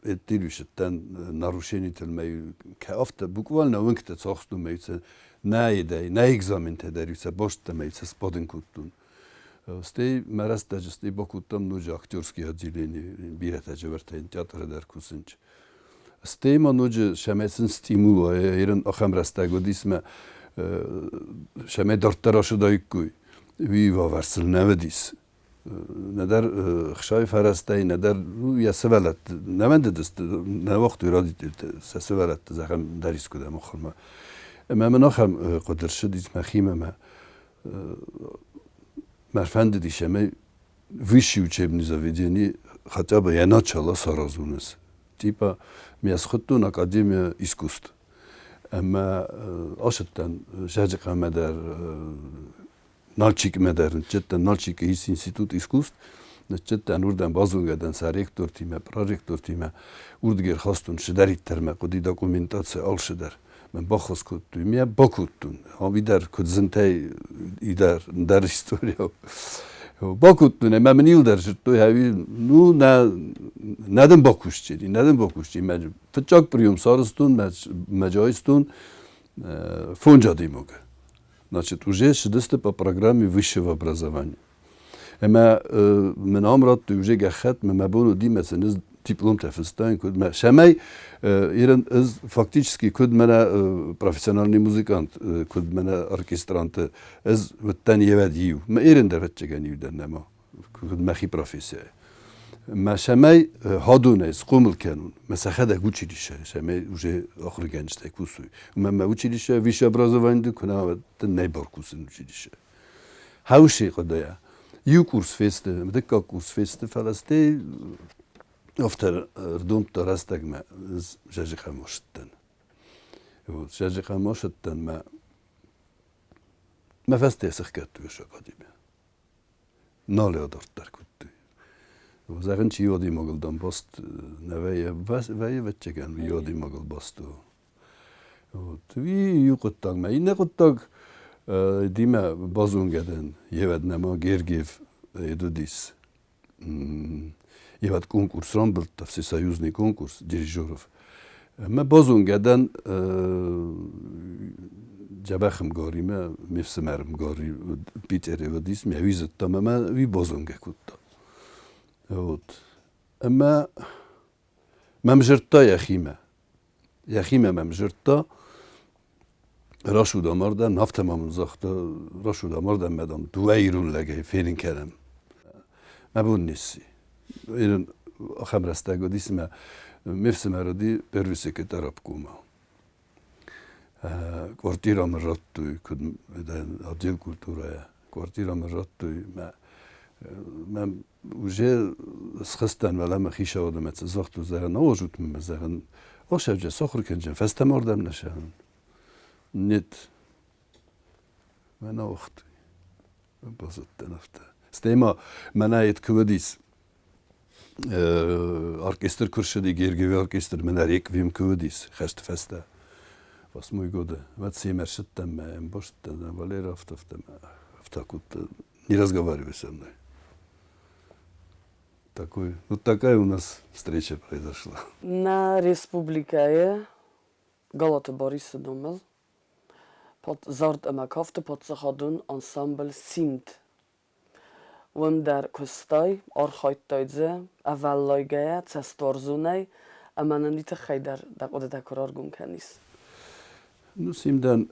эддилюсыдтӕн нарушенитыл мӕ афтӕ буквально уынгтӕ цахстон мӕ нӕ едӕй, нӕ экзаментӕ дӕр сӕ басттӕ мӕ сӕ сбадын кодтон. Стӕй мӕ рӕстӕджы стӕй бакодтам ноджы актерский отделение, бирӕтӕ джевӕртӕ театры дӕр кусынч. Стӕй ма ноджы сӕмӕ сын стимул уа, ерын ахӕм рӕстӕг уыдис мӕ сӕмӕ дарддӕр ацыдаиккой, уый уавӕр сыл нӕ уыдис. Нӕдӕр хсайы фӕрӕзтӕй, нӕдӕр йӕ сывӕллӕтты нӕ вӕндыдысты, нӕ уагътой родительтӕ сӕ сывӕллӕтты зӕгъӕм дӕр искуыдӕм ахуырмӕ. Ӕмӕ мын ахӕм хъуыды рцыдис мӕхимӕ мӕ мӕ фӕндыдис ӕмӕ высшее учебное заведение хотя бы я начала саразуныс. Типа, меня схуыдтон Академия искусств. Ӕмӕ ацыдтӕн Зӕджыхъӕмӕ дӕр, Нальчикмӕ дӕр ныццыдтӕн, Нальчикы ис институт искусств, ныццыдтӕн уырдӕм, базонгӕ дӕн сӕ ректортимӕ, проректортимӕ, уырдыгӕй ӕрхастон цыдӕриддӕр мӕ хъуыди документаци, алцыдӕр. Мӕн баххуыс кодтой, мӕ бакодтон. Ами дӕр куыд зынтӕй дӕр дӕр история. Бакодтон ӕмӕ мын иу дӕр зыдтой, ӕви ну нӕ нӕ дын бакусчери, нӕ дын бакусчери. Мӕ фыццаг прием сарӕзтон, мӕ джайстон фондз адӕймагы. Значит, уже сидысты по программе высшего образования. Ӕмӕ мын ам радтой уже гӕххӕтт, мӕ бон уыди мӕ сын ӕз дипломтӕ фыстаин, куыд мӕ цӕмӕй ирын ӕз фактически куыд мӕнӕ профессиональный музыкант, куыд мӕнӕ оркестранты ӕз уыдтӕн евӕд иу. Мӕ ирын дӕр ӕвӕццӕгӕн иу дӕн нӕма, куыд мӕхи профессийӕ. Мӕ цӕмӕй хадонӕй схъомыл кӕнон, мӕ сӕхӕдӕг училище, цӕмӕй уже ахуыргӕнджытӕ кусой. Мӕ мӕ училище высшее образование куы нӕ нӕ бар кусын училище. Хӕуси хъуыдыйӕ. Иу курс фесты, дыккаг курс фесты, фӕлӕ стӕй афтӕ рдомдта рӕстӕгмӕ Зӕджыхъӕмӕ ссыдтӕн. Вот, Зӕджыхъӕмӕ ссыдтӕн мӕ мӕ фӕсте сыхгӕдтой академи. Нал адарддӕр кодтой. Зӕгъын, чи адӕймагыл дам баст нӕ вӕййы, вӕййы ӕвӕццӕгӕн, уый адӕймагыл баст у. Вот. Иу хъуыддагмӕ. Иннӕ хъуыддаг Димӕ базонгӕ дӕн, евӕд нӕма Гергиев уыдис. Евӕд конкурс рамбылдта, всесоюзный конкурс дирижеров. Ӕмӕ базонгӕ дӕн дзӕбӕх ӕмгаримӕ, ме фсымӕр ӕмгари Питеры уыдис, мӕ уый зыдтам ӕмӕ уый базонгӕ кодта. Вот. Ӕмӕ мӕм дзырдта йӕхимӕ. Йӕхимӕ мӕм дзырдта, рӕсугъд амардӕн, афтӕ ма мын загъта, рӕсугъд амардӕн мӕ, дам, дыууӕ ирон лӕгӕй фенын кӕнӕм. Мӕ бон не сси. Ирын ахӕм рӕстӕг уыдис, ӕмӕ ме фсымӕр уыди первый секретарь обкома. Квартира мын радтой, куыд отдел культурӕйӕ. Квартира мын радтой, мӕ мӕм уже схызтӕн уӕлӕмӕ хицауадмӕ цы загътой, зӕгъын, ауазут мын, зӕгъын, охсӕвджы сахуыр кӕнджын, фӕстӕмӕ ардӕм нӕ сӕгъын. Нет, мӕ нӕ уагътой. Базыдтӕн афтӕ. Стӕй ма мӕнӕ йед куы уыдис, оркестр куы рцыди, Гергиевы оркестр мӕнӕ реквием куы уыдис хӕсты фӕстӕ, восьмой годы, уӕд семӕ ссыдтӕн мӕ ӕмбӕрстӕн, Валера афтӕ, афтӕ, афтӕ кодта, не разговаривай со мной. Такой, вот такая у нас встреча произошла. Нӕ республикӕйы Галаты Борисы номыл зард ӕмӕ кафты паддзахадон ансамбль «Симд». Уым дӕр куыстай, архайдтай дзы ӕвӕллайгӕйӕ, цӕстуарзонӕй, ӕмӕ нын уый тыххӕй дӕр дӕ хъуыдытӕ куы раргом кӕнис. Ну, Симдӕн,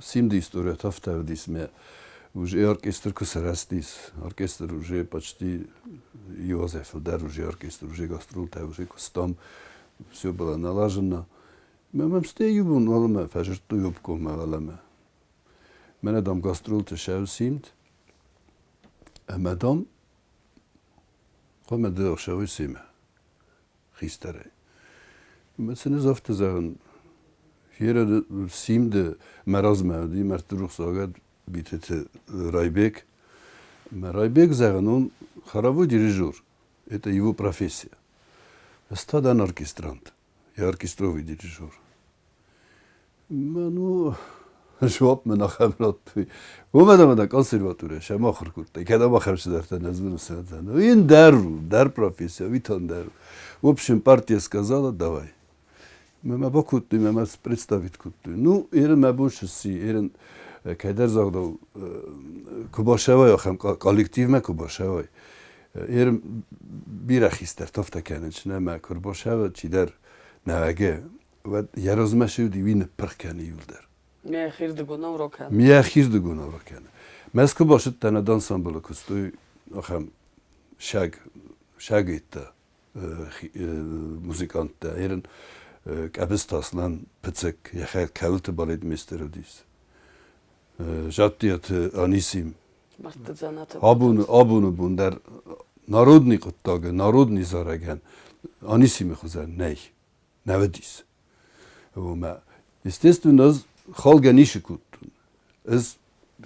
Симды история афтӕ уыдис, мӕ уже оркестр куы сырӕзтис, оркестр уже почти иу азӕй фылдӕр уже оркестр, уже гастролтӕ уже куыстам, все было налажено. Мӕ мӕм стӕй иу бон уӕлӕмӕ фӕзырдтой обкоммӕ уӕлӕмӕ. Мӕнӕ, дам, гастролты сӕу Симд, ӕмӕ, дам, хъуамӕ ды ӕхсӕвӕй семӕ хистӕрӕй. Ӕмӕ сын ӕз афтӕ зӕгъын, Хера Симды мӕ размӕ уыди мӕрдты рухсагад Битеты Райбек. Мӕ Райбек, зӕгъын, он хоровой дирижер, это его профессия. Ӕз та дӕн оркестрант, я оркестровый дирижер. Ну, жуапп мын ахӕм радтой. Уымӕн ӕмӕ дӕ консерваторийӕ сӕм ахуыр кодтай, кӕд ӕм ахӕм цыдӕртӕ нӕ дзурынц, Ин дӕр у, дӕр профессия, уый дӕр. В общем, партия сказала, давай. Мӕ бакодтой, мӕ мӕ представить кодтой. Ну, ерын мӕ бон сысси, ерын кӕйдӕр загъдау, куы башӕвай ахӕм коллективмӕ куы башӕвай, ерын бирӕ хистӕр афтӕ кӕнын, чи нӕ мӕ куы рбашӕва чидӕр нӕвӕгӕ, уӕд йӕ размӕ сыуди, уый ныппырх кӕны иуылдӕр. Мӕхирдыгонау ракӕны. Мӕхирдыгонау ракӕны. Мӕскуы бацыдтӕн ӕд ансамблы куыстой ахӕм саг, сагӕйттӕ музыканттӕ. Ерын Къӕбысты Аслан Пыцык йӕхӕ кӕуылты балетмейстер уыдис. Жаттиаты Анисим. Абоны, абоны бон дӕр народный хъуыддагы, народный зарӕгӕн Анисимы хуызӕн нӕй. Нӕ уыдис. Уымӕ, естественно, ӕз халгӕ ницы кодтон. Ӕз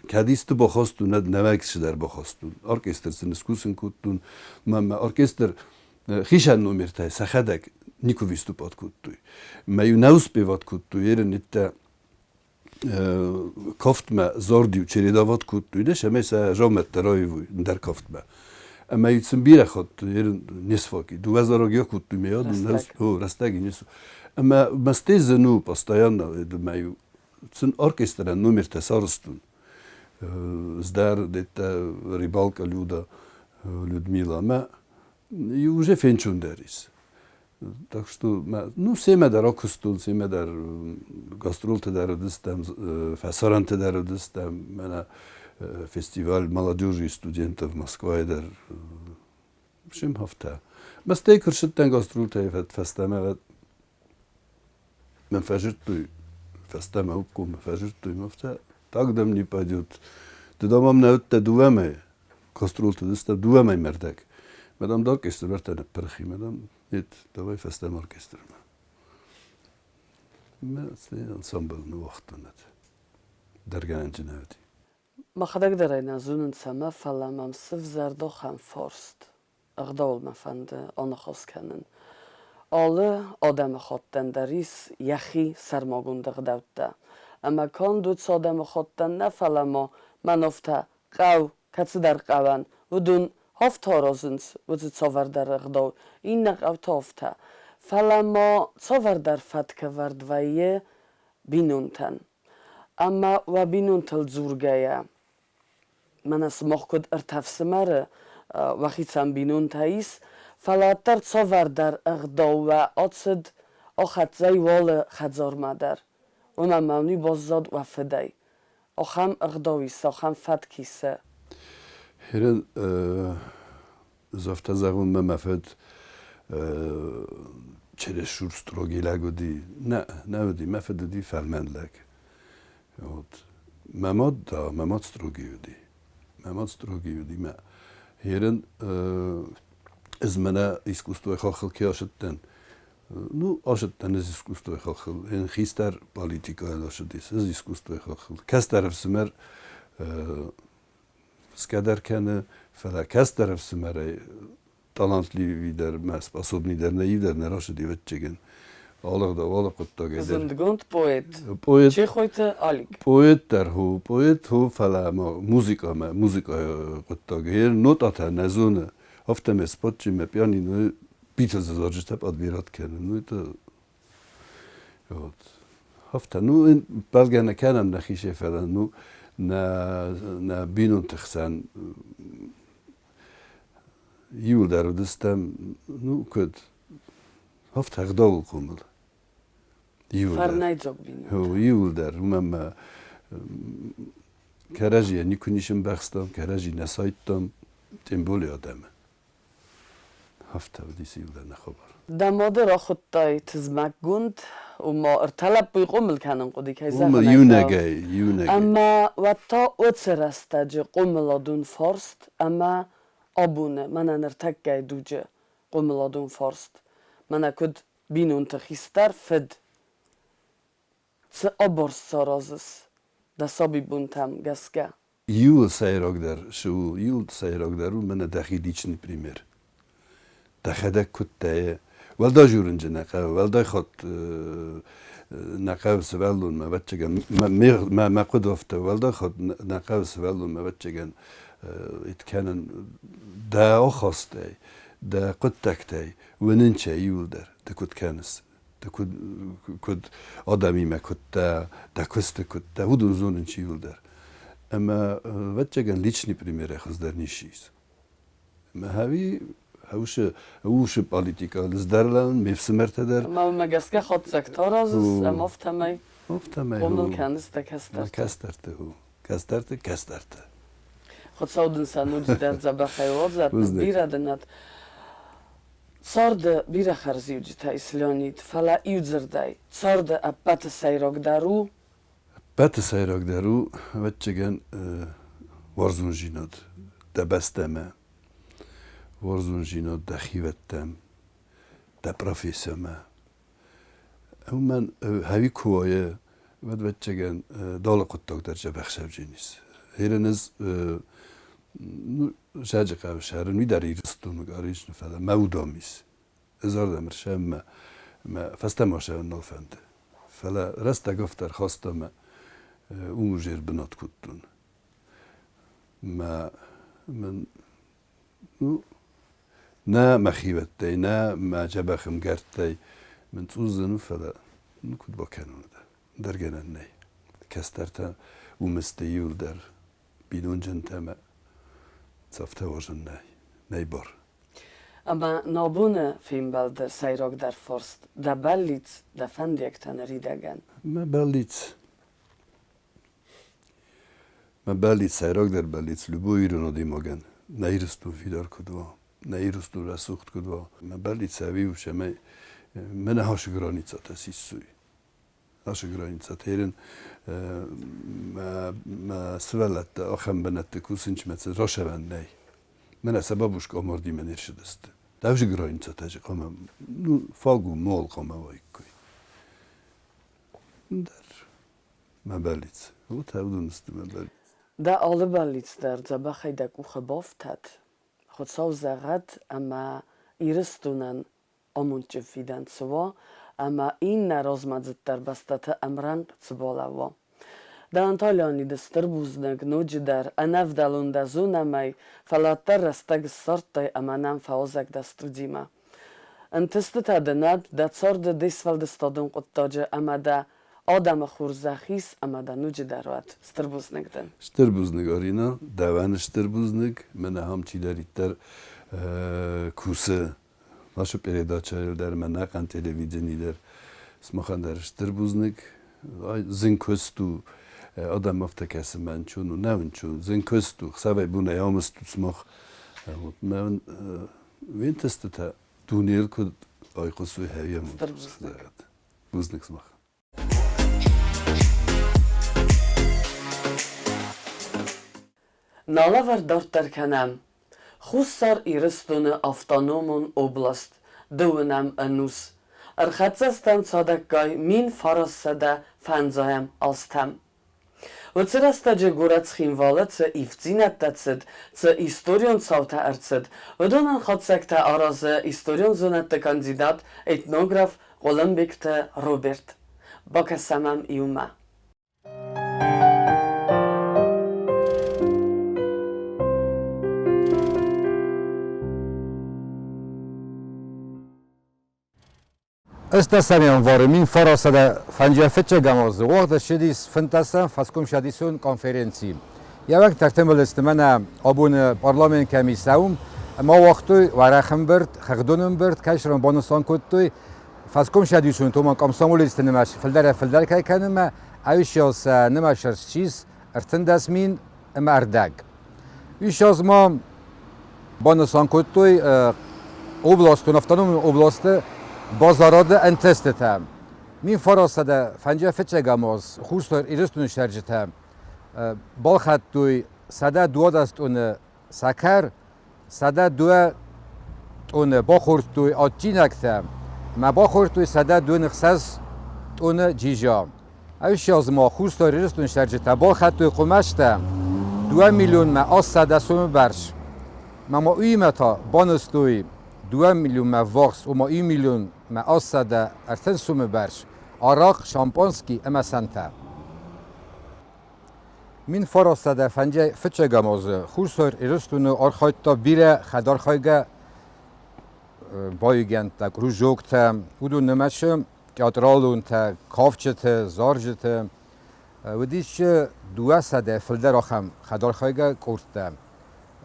кӕд исты бахастон, ӕд нӕуӕг цыдӕр бахастон. Оркестр сын скусын кодтон. Мӕ оркестр хицӕн номертӕй сӕхӕдӕг никуы выступать кодтой. Мӕ-иу нӕ успевать кодтой, ерын иттӕ кафтмӕ зардиу чередовать кодтой, дӕ сӕмӕй сӕ жаумӕттӕ раивой ӕндӕр кафтмӕ. Ӕмӕ сын бирӕ хатт не сфаки. Дыууӕ зарӕг кодтой, ме рӕстӕги не Ӕмӕ мӕстӕй зын у постоянно, мӕ сын оркестрӕн номертӕ сарӕзтон. Здӕр, деттӕ Рыбалка Люда, Людмила. Ӕмӕ уже фенчондӕр ис. Так что, ну, семӕ дӕр акуыстон, семӕ дӕр гастролты дӕр уыдыстӕм, фӕсарӕнты дӕр уыдыстӕм, мӕнӕ фестиваль молодежи и студентов Москвайы дӕр. В общем, афтӕ. Мӕстӕй куы рцыдтӕн гастролтӕй фӕстӕмӕ, мӕ фӕзырдтой, фӕстӕмӕ обкоммӕ фӕзырдтой, афтӕ, так дӕм не пойдет. Ты дам ам нӕ уыдтӕ дыууӕ мӕйы, гастролты уыдыстӕм дыууӕ мӕйы мӕрдӕг. Мадам да оркестр бӕртӕ ныппырх и, мадам Нет, давай фӕстӕмӕ оркестрмӕ. Мӕ ансамбль ныууагътон дӕргӕнӕнджы нӕ уыди. Мӕхӕдӕг дӕр ӕй нӕ зонын цӕмӕ, фӕлӕ мӕм сывзӕрд ахӕм фарст. Ӕгъдауыл мӕ фӕнды аныхас кӕнын. Алы адӕмыхаттӕн дӕр ис йӕхи сӕрмагонд ӕгъдӕуттӕ. Ӕмӕ канд уыцы адӕмыхаттӕн нӕ, фӕлӕ ма мӕн афтӕ хъӕу, кӕцыдӕр хъӕуӕн, уыдон афтӕ аразынц, уыцы цавӕрдӕр ӕгъдау, иннӕ хъӕу та афтӕ. Фӕлӕ ма цавӕрдӕр фӕткӕвӕрд вӕййы бинонтӕн. Ӕмӕ уӕ бинонтыл дзургӕйӕ, мӕнӕ сымах куыд ӕртӕ фсымӕры, уӕхицӕн бинонтӕ ис, фӕлӕ уӕддӕр цавӕрдӕр ӕгъдау уӕ ацыд, ахӕццӕ и уалы хӕдзармӕ дӕр. Уымӕн ма уый баззад уӕ фыдӕй. Ахӕм ӕгъдау ис, ахӕм фӕтк ис. Херен, Ӕз афтӕ зӕгъон, мӕ мӕ фыд чересчур строгий лӕг уыди. Нӕ, нӕ уыди, мӕ фыд уыди фӕлмӕн лӕг. Вот. Мӕ мад да, мӕ мад строгий уыди. Мӕ мад строгий уыди. Мӕ херен ӕз мӕнӕ искусствойы хаххыл ке ацыдтӕн, ну, ацыдтӕн ӕз искусствойы хаххыл. Эн хистӕр политикӕйыл ацыдис, ӕз искусствойы хаххыл. Кӕстӕр ӕфсымӕр фысгӕ дӕр кӕны, фӕлӕ кӕстӕр ӕфсымӕрӕй талантливый дӕр мӕ способный дӕр нӕ иу дӕр нӕ рацыди, ӕвӕццӕгӕн. Алыгъдау, алы хъуыддагӕй дӕр. Зындгонд поэт Поэт Чехойты Алик. Поэт дӕр ху, поэт ху, фӕлӕ ма музыкӕмӕ, музыкӕйы хъуыддаг. Йе нотатӕ нӕ зоны, афтӕмӕй спотчимӕ пианино Битлзы зарджытӕ подбирать кӕны. Ну, это вот. Афтӕ, ну, бӕлгӕ нӕ кӕнӕм нӕхи фӕлӕ, ну, нӕ, нӕ бинонты хсӕн иуылдӕр уыдыстӕм, ну, куыд, афтӕ ӕгъдауыл хъомыл. Иуылдӕр. Фӕрнӕйдзог бинонтӕ. Иуылдӕр, уымӕн мӕ кӕрӕдзийӕ никуы ницы ӕмбӕхстам, кӕрӕдзи нӕ сайдтам, тем более адӕмы. Афтӕ уыдис иуылдӕр нӕ хабар. Дӕ мады рахуыдтай тызмӕггонд, ома ӕртӕ лӕппуйы хъомыл кӕнын хъуыди, кӕй Уымӕ зӕгъын ӕй хъӕуы. иунӕгӕй, иунӕгӕй. Ӕмӕ уӕд та уыцы рӕстӕджы хъомыладон фарст ӕмӕ абоны, мӕнӕ ныртӕккӕйы дуджы хъомыладон фарст, мӕнӕ куыд бинонты хистӕр фыд, цы абарст саразыс дӕ сабибонтӕм гӕсгӕ? Иуыл сӕйрагдӕр цы у, иуыл сӕйрагдӕр у мӕнӕ дӕхи личный пример. Дӕхӕдӕг куыд дӕ, уӕлдай журынджы нӕ хъӕуы, уӕлдай хатт нӕ хъӕуы сывӕллонмӕ, ӕвӕццӕгӕн, мӕ хъуыды афтӕ, уӕлдай хатт нӕ хъӕуы сывӕллонмӕ, ӕвӕццӕгӕн, ит кӕнын дӕ ахастӕй, дӕ хъуыддӕгтӕй уынынчӕ иуылдӕр ды куыд кӕныс, ды куыд, куыд адӕмимӕ куыд дӕ, дӕ куысты куыд дӕ, уыдон зонын чи иуылдӕр. Ӕмӕ, ӕвӕццӕгӕн, личный примерӕй хуыздӕр ницы ис. Ӕмӕ хӕви усы, усы политикӕ лыздӕрлӕн, ме фсымӕртӕ дӕр. Ӕмӕ уымӕ гӕсгӕ хатдзӕгтӕ аразыс ӕмӕ афтӕмӕй Афтӕмӕй хъомыл кӕныс дӕ кӕстӕрты. Кӕстӕрты, кӕстӕрты, кӕстӕрты. Хуыцау дын сӕ ноджыдӕр дзӕбӕхӕй уадзӕд, бирӕ дын ӕд Царды бирӕ хӕрзиуджытӕ ис, Леонид, фӕлӕ иудзырдӕй, царды ӕппӕты сӕйрагдӕр у Ӕппӕты сӕйрагдӕр у, ӕвӕццӕгӕн, уарзондзинад дӕ бӕстӕмӕ, уарзондзинад дӕ хивӕдтӕм, дӕ профессиямӕ. Уымӕн хӕви куы уайы, уӕд, ӕвӕццӕгӕн, далы хъуыддаг дӕр дзӕбӕх сӕвджын ис. Гъерын ӕз Саджы хъӕуы сӕрын уый дӕр Ирыстоны ис, фӕлӕ мӕ удом ис. Ӕз ардӕм ӕрсӕм мӕ, мӕ фӕстӕмӕ сӕрын нал фӕнды. Фӕлӕ рӕстӕг афтӕ ӕрхаста мӕ уым уже ӕрбынат кодтон. Мӕ мын ну, нӕ мӕхиуӕттӕй, нӕ мӕ дзӕбӕх ӕмгӕрттӕй мын цъус зын у, фӕлӕ ну куыд бакӕнон дӕ, ӕндӕр гӕнӕн нӕй. Кӕстӕртӕ уым сты иуылдӕр бинонджынтӕ ӕмӕ цӕфтӕ уозын нӕй, нӕй бар. Ӕмӕ нӕ абоны фембӕлды сӕйрагдӕр фарст дӕ бӕллиц, дӕ фӕндиӕгтӕ ныридӕгӕн? Мӕ бӕллиц, мӕ бӕллиц, сӕйрагдӕр бӕллиц любой ирон адӕймагӕн нӕ Ирыстон фидар куыд уа, нӕ Ирыстон рӕсугъд куыд уа. Мӕ бӕллиц ӕви у, цӕмӕй мӕнӕ ацы границӕтӕ сиссуй. Ацы границӕтӕ ерын мӕ сывӕллӕттӕ ахӕм бынӕтты кусынч мӕ расӕвӕн нӕй. Мӕнӕ сӕ бабушка амарди мӕ не рцыдысты. Даже границӕтӕ же хъуамӕ ну фаг у мол хъуамӕ уаиккой. Дӕр мӕ бӕллиц. Вот уыдон сты мӕ бӕллиц. Дӕ алы бӕллиц дӕр дзӕбӕхӕй дӕ къухы бафтӕд. Хуыцау зӕгъӕд ӕмӕ Ирыстонӕн амондджын фидӕн цы уа ӕмӕ иннӕ размӕдзыддӕр бӕстӕты ӕмрӕнхъ цы балӕууа. Дӕуӕн та, Леонид, стыр бузныг ноджыдӕр, ӕнӕвдӕлон дӕ зонӕмӕй, фӕлӕ уӕддӕр рӕстӕг ссардтай ӕмӕ нӕм фӕуазӕг дӕ студимӕ. Ӕнтыстытӕ дын уӕд дӕ царды де сфӕлдыстадон хъуыддаджы ӕмӕ дӕ адӕмы хорзӕх ис ӕмӕ дӕ ноджыдӕр уӕд. Стыр бузныг дын. Стыр бузныг, Арина. Дӕуӕн стыр бузныг. Мӕнӕ ахӕм чидӕриддӕр кусы наша передачӕйыл дӕр ӕмӕ ӕнӕхъӕн телевидени дӕр. Сымахӕн дӕр стыр бузныг. Зын куыст у. Адӕм афтӕ кӕсы мӕнчун у, нӕ мӕнчун. Зын куыст у. Хсӕвӕй бонӕй ам стут сымах. Мӕ уе нтыстытӕ дунейыл куыд айхъуысой, хӕйӕм. Бузныг сымах. Налӕвӕрд дарддӕр кӕнӕм. Хуссар Ирыстоны автономон област дыууынӕм ӕнус. Ӕрхӕццӕ стӕм цадӕггай 1905 азтӕм. Уыцы рӕстӕджы горӕт Цхинвалы цы ивддзинӕдтӕ цыд, цы историон цаутӕ ӕрцыд, уыдонӕн хатдзӕгтӕ аразы историон зонӕдты кандидат, этнограф Хъуылымбегты Роберт. Бакӕсӕм ӕм иумӕ. Ӕстдӕсӕм январы 1955 азы уагъд ссыдис фынддӕсӕм фӕскомцӕдисон конференци. Йӕ уӕнгтӕ мбӕлдысты мӕнӕ абоны парламент кӕм ис, уым ӕмӕ уагътой уӕрӕх ӕмбырд, хыгъдон ӕмбырд, кӕй сӕрмӕ банысан кодтой, фӕскомцӕдисон томан комсомолецты нымӕц фылдӕрӕй-фылдӕр кӕй кӕны ӕмӕ ӕвищал сӕ нымӕц ссис 13 000 ӕмӕ ӕрдӕг. Ссӕдз ма банысан кодтой областон автономон областы базарады ӕнтыстытӕ. 1955 аз Хуссар Ирыстоны цӕрджытӕ балхӕдтой 112 тъоны сӕкӕр, 102 тъоны бахордтой адджинӕгтӕ ӕмӕ бахордтой 126 тъоны джиза. Ӕвссӕдз ма Хуссар Ирыстоны цӕрджытӕ балхӕдтой хъуымӕцтӕ дыууӕ миллионмӕ 800 сомы бӕрц. Ма ма уыимӕ та банызтой дыууӕ миллионмӕ ввахс, ома иу миллионмӕ 830 сомы бӕрц арахъ, шампанский ӕмӕ сӕнтӕ. 1955 азы Хуссар Ирыстоны архайдта бирӕ хӕдархайгӕ баиугӕндтӕ, кружоктӕ, уыдон нымӕцы театралонтӕ, кафджыты, зарджыты. Уыдис дыууӕсӕдӕ фылдӕр ахӕм хӕдархайгӕ къордтӕ.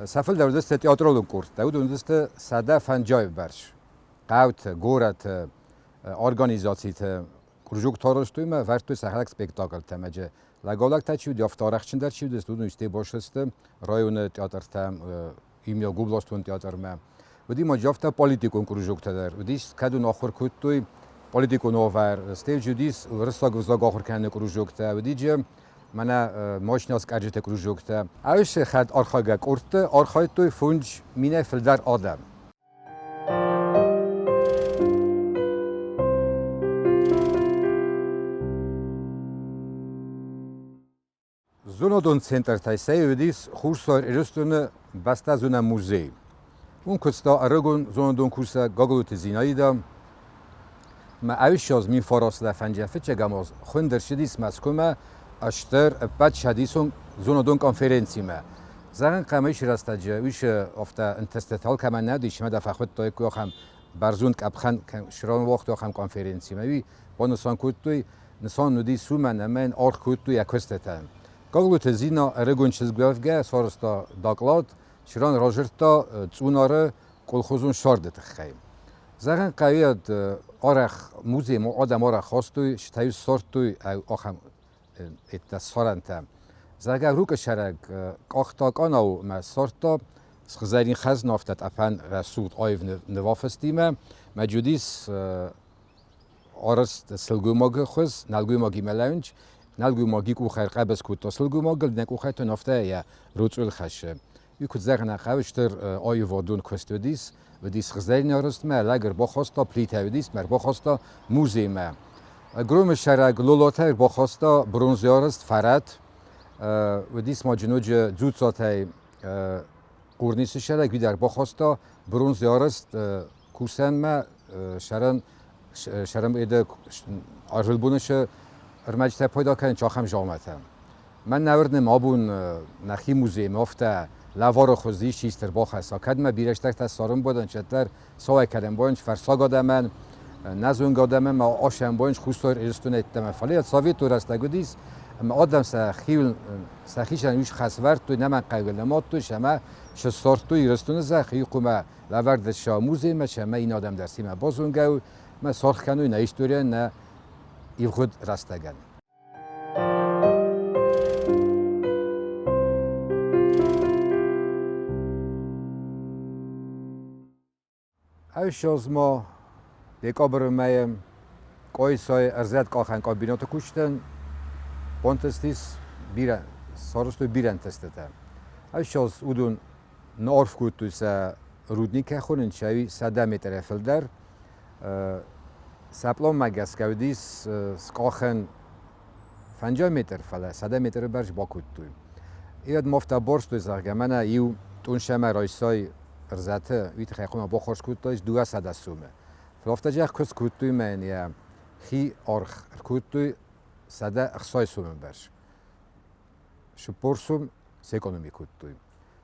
Сӕ фылдӕр уыдысты театралон къордтӕ, уыдон уыдысты 150 бӕрц. Хъӕуты, горӕты, организациты кружок арӕзтой ӕмӕ ӕвӕрдтой сӕхӕдӕг спектаклтӕ ӕмӕ джы лӕголӕгтӕ чи уыди, афтӕ арӕхстджындӕр чи уыдысты, уыдон истӕй баст районы театртӕм, имя областон театрмӕ. Уыди ма афтӕ политикон кружоктӕ дӕр. Уыдис, кӕд уын ахуыр кодтой политикон уавӕр, стӕй уыдис уырыссаг ӕвзаг ахуыр кӕныны кружоктӕ, уыди джы мӕнӕ машинӕ скъӕрджыты кружоктӕ. Ӕвӕццӕгӕн хӕд архайгӕ къордты архайдтой фондз минӕй фылдӕр адӕм. Зонадон центртӕй сӕ уыдис Хуссар Ирыстоны бӕстӕзонӕн музей. Уым куыста ӕрыгон зонадон кусӕг Гаглойты Зинаидӕ. Мӕ ӕвссӕдз 1900 фӕнджы фыццӕгӕм аз хуынд ӕрцыдис Мӕскуымӕ стыр ӕппӕтцӕдисон зонадон конференцимӕ. Зӕгъын хъӕуы ис рӕстӕджы уый афтӕ ӕнтыстытӕ алкӕмӕн нӕ уыдис ӕмӕ дӕ фӕхуыдтой ахӕм бӕрзонд къӕпхӕн срон уагътой ахӕм конференцимӕ. Уый банысан кодтой, нысан уыдис уымӕн ӕмӕ йын аргъ кодтой йӕ куыстытӕн. Гаглойты Зина ӕрыгон чызг уӕвгӕ сарӕзта доклад, цыран радзырдта Цъунары колхозон сӕрды тыххӕй. Зӕгъӕн хъӕуы арӕх музеймӕ адӕм арӕх хастой, стӕй ссардтой ахӕм еттӕ ссарӕнтӕ. Зӕгъгӕ, рукъысӕрӕг къахта къанау мӕ ссардта сыгъзӕрин хӕзнафтӕ тъӕпӕн рӕсугъд аив нывафыстимӕ. Мӕ уыдис арӕзт сылгоймаги хуыз, нӕлгоймагимӕ лӕууынц, нӕлгоймаги къухӕй ӕрхъӕбыс кодта сылгоймагыл, нӕ къухӕй та афтӕ йӕ роцъойыл хӕссы. Уый куыд зӕгъын хъӕуы, стыр аивадон куыст уыдис, уыдис сыгъзӕрин арӕзтмӕ, лӕг ӕрбахаста, плитӕ уыдис, мӕ ӕрбахаста музеймӕ. Громы сӕрӕг Лолотӕ ӕрбахаста бронзӕ арӕзт фӕрӕт, уыдис ма ноджы Дзуццатӕй Хъурнисы сӕрӕг, уый дӕр бахаста бронзӕ арӕзт кусӕнмӕ сӕрӕн сӕрӕн эдэ ӕрвылбоны сы ӕрмӕджытӕ пайда кӕнын ахӕм дзауматӕ. Мӕн нӕ уырны абон нӕхи музеймӕ афтӕ лӕвары хуыз ис исты ӕрбахӕсса. Кӕд мӕ бирӕ стӕгтӕ ссарын бадӕн, чӕддӕр сауӕй кӕдӕм бойынч фӕрсаг адӕмӕн, нӕзонгӕ адӕмӕн ма асӕн бойынч Хуссар Ирыстоны ӕддӕмӕ. Фӕлӕ советон рӕстӕг уыдис, ӕмӕ адӕм сӕхиуыл сӕхицӕн ус хӕс вӕрдтой, нӕмӕнхъӕугӕ нымадтой, сӕмӕ ссардтой Ирыстоны зӕхх, иу хъуымӕ лӕвӕрд ссӕуы музеймӕ, сӕмӕ ин адӕм дӕр семӕ базонгӕ у, мӕ саргъ кӕной нӕ историйӕн, нӕ ивгъуыд рӕстӕгӕн. Ӕссӕдз ма декабры мӕйы Къоисайы ӕрзӕткъахӕн къабинеты куыстӕн бантыстис бирӕ, сарӕзтой бирӕ ӕнтыстытӕ. Ӕссӕдз уыдон ныарф кодтой сӕ рудникӕ хонынц ӕви 100 метрӕй фылдӕр. Сӕ пъланмӕ гӕсгӕ уыдис скъахӕн фӕнджа метр, фӕлӕ 100 метры бӕрц бакодтой. Ирӕд ма афтӕ барстой, зӕгъгӕ, мӕнӕ иу тъунсӕмӕ райсай ӕрзӕты, уый тыххӕй хъуамӕ баххуыс кодтаис 200 сомы. Фӕлӕ афтӕ зӕгъ куы скодтой мӕ йын йӕ хи аргъ ӕркодтой 160 сомы бӕрц. 40 сом сэкономи кодтой.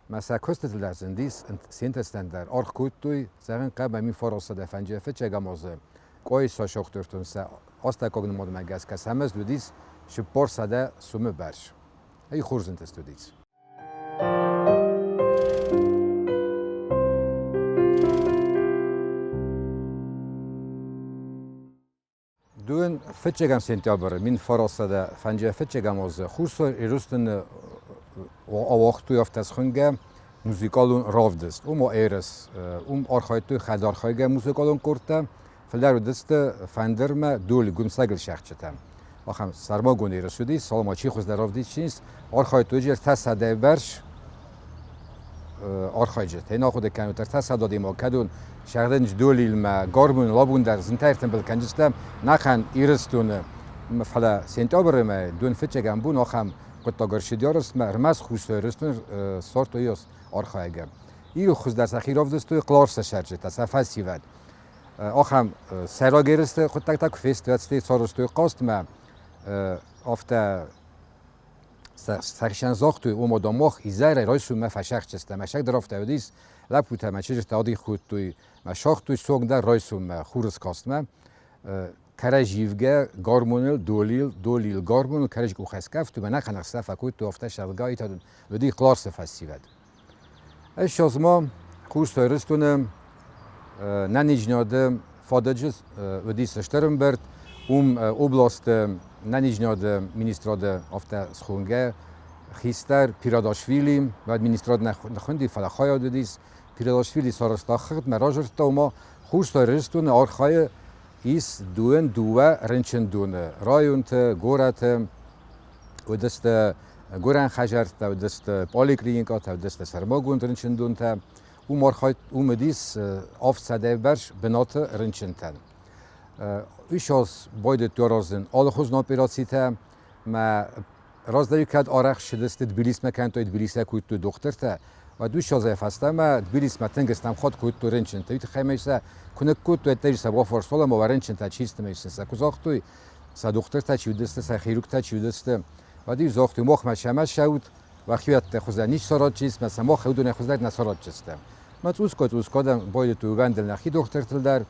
Мӕ сӕ куыстытыл дӕр зындис, синтезтӕн дӕр аргъ кодтой, зӕгъын хъӕбӕ 1900 фӕнджы фыццӕгӕм азы Къоиса сохтыртон сӕ астӕуккаг нымадмӕ гӕсгӕ сӕ мызд уыдис 400 сомы бӕрц. Ай хорз ӕнтыст уыдис. Дыууын фыццӕгӕм сентябры 1900 фыццӕгӕм азы Хуссар Ирыстоны ауагътой афтӕ схуынгӕ музыкалон равдыст. Уым ерыс, уым архайдтой хӕдархайгӕ музыкалон къордтӕ, фылдӕр уыдысты фӕндырмӕ дол гуымсӕгыл сӕхджытӕ. Ахӕм сӕрмагонд ерыс уыдис, цалынмӕ чи хуыздӕр равдисынц, архайдтой 300 бӕрц архайджытӕ. Ын ахъуыды кӕнут, 300 адӕймаг кӕдон сӕгъдынч долилмӕ, гармон, лабун дӕр зынтӕ ӕртымбыл кӕнджыстӕм, нӕхъӕн Ирыстоны, фӕлӕ сентябры мӕй дон фыццӕгӕм бон ахӕм хъуыддаг ӕрцыди арӕзтмӕ, ӕрмӕст Хуссар Ирыстон сортой архайгӕ. Иу хуыздӕр сӕхи равдыстой къласы сӕрджытӕ, сӕ фӕсивӕд. Ахӕм сӕйраг ерысты хъуыддӕгтӕ куы фесты, уӕд сарӕзтой хъазтмӕ, афтӕ сӕхицӕн загътой, ома дам мах изӕрӕй райсоммӕ фӕсӕхджыстӕм. Ӕцӕгдӕр афтӕ уыдис, лӕппутӕ мӕ чызджытӕ адих кодтой, мӕ сагътой сог дӕр райсоммӕ хурыскастмӕ. Кӕрӕдзивгӕ гармоныл, долил, долил гармоныл кӕрӕдзи къухӕскъӕфт, ӕмӕ нӕхъӕн ӕхсӕв фӕкодтой афтӕ сӕгъгӕ уыди къласы фӕсивӕд. Ӕссӕдз ма Хуссар Ирыстоны нӕниздзинады фадыджы уыдис стыр ӕмбырд, уым областы нӕниздзинады министрады афтӕ схонгӕ хистӕр Пирадашвили, уӕд министрад нӕ хуынди, фӕлӕ хайад уыдис. Пирадашвили сарӕзта хыгъд, мӕ разырдта, ома Хуссар Ирыстоны архайы ис дыууын дыууӕ рынчындоны районты, горӕты, уыдысты гуырӕн хӕдзӕрттӕ, уыдысты поликлиникӕтӕ, уыдысты сӕрмагонд рынчындонтӕ. Уым архайд, уым уыдис 700 бӕрц бынаты рынчынтӕн. Уый байдыдтой аразын алыхуызон операцитӕ, мӕ раздӕр кӕд арӕх ссыдысты Тбилисмӕ кӕнтой Тбилисӕй кодтой дохтыртӕ, уӕд уый ссӕдзӕй фӕстӕмӕ Тбилисмӕ тынг стӕм хатт кодтой рынчынтӕ. Уый тыххӕй ма сӕ куы ныккодтой, уӕддӕр сӕ бафарстол ӕмӕ уӕ рынчынтӕ чи сты, сын сӕ куы загътой, сӕ дохтыртӕ чи уыдысты, сӕ хирургтӕ чи уыдысты, уӕд-иу загътой, махмӕ сӕмӕ ссӕут, уӕхиуӕттӕ хуызӕн ницы саразджыс, мӕ сӕ мах уыдонӕй хуыздӕр нӕ саразджыстӕм. Мӕ цъуско-цъуско дӕм байдыдтой уӕндыл нӕхи дохтыртыл дӕр,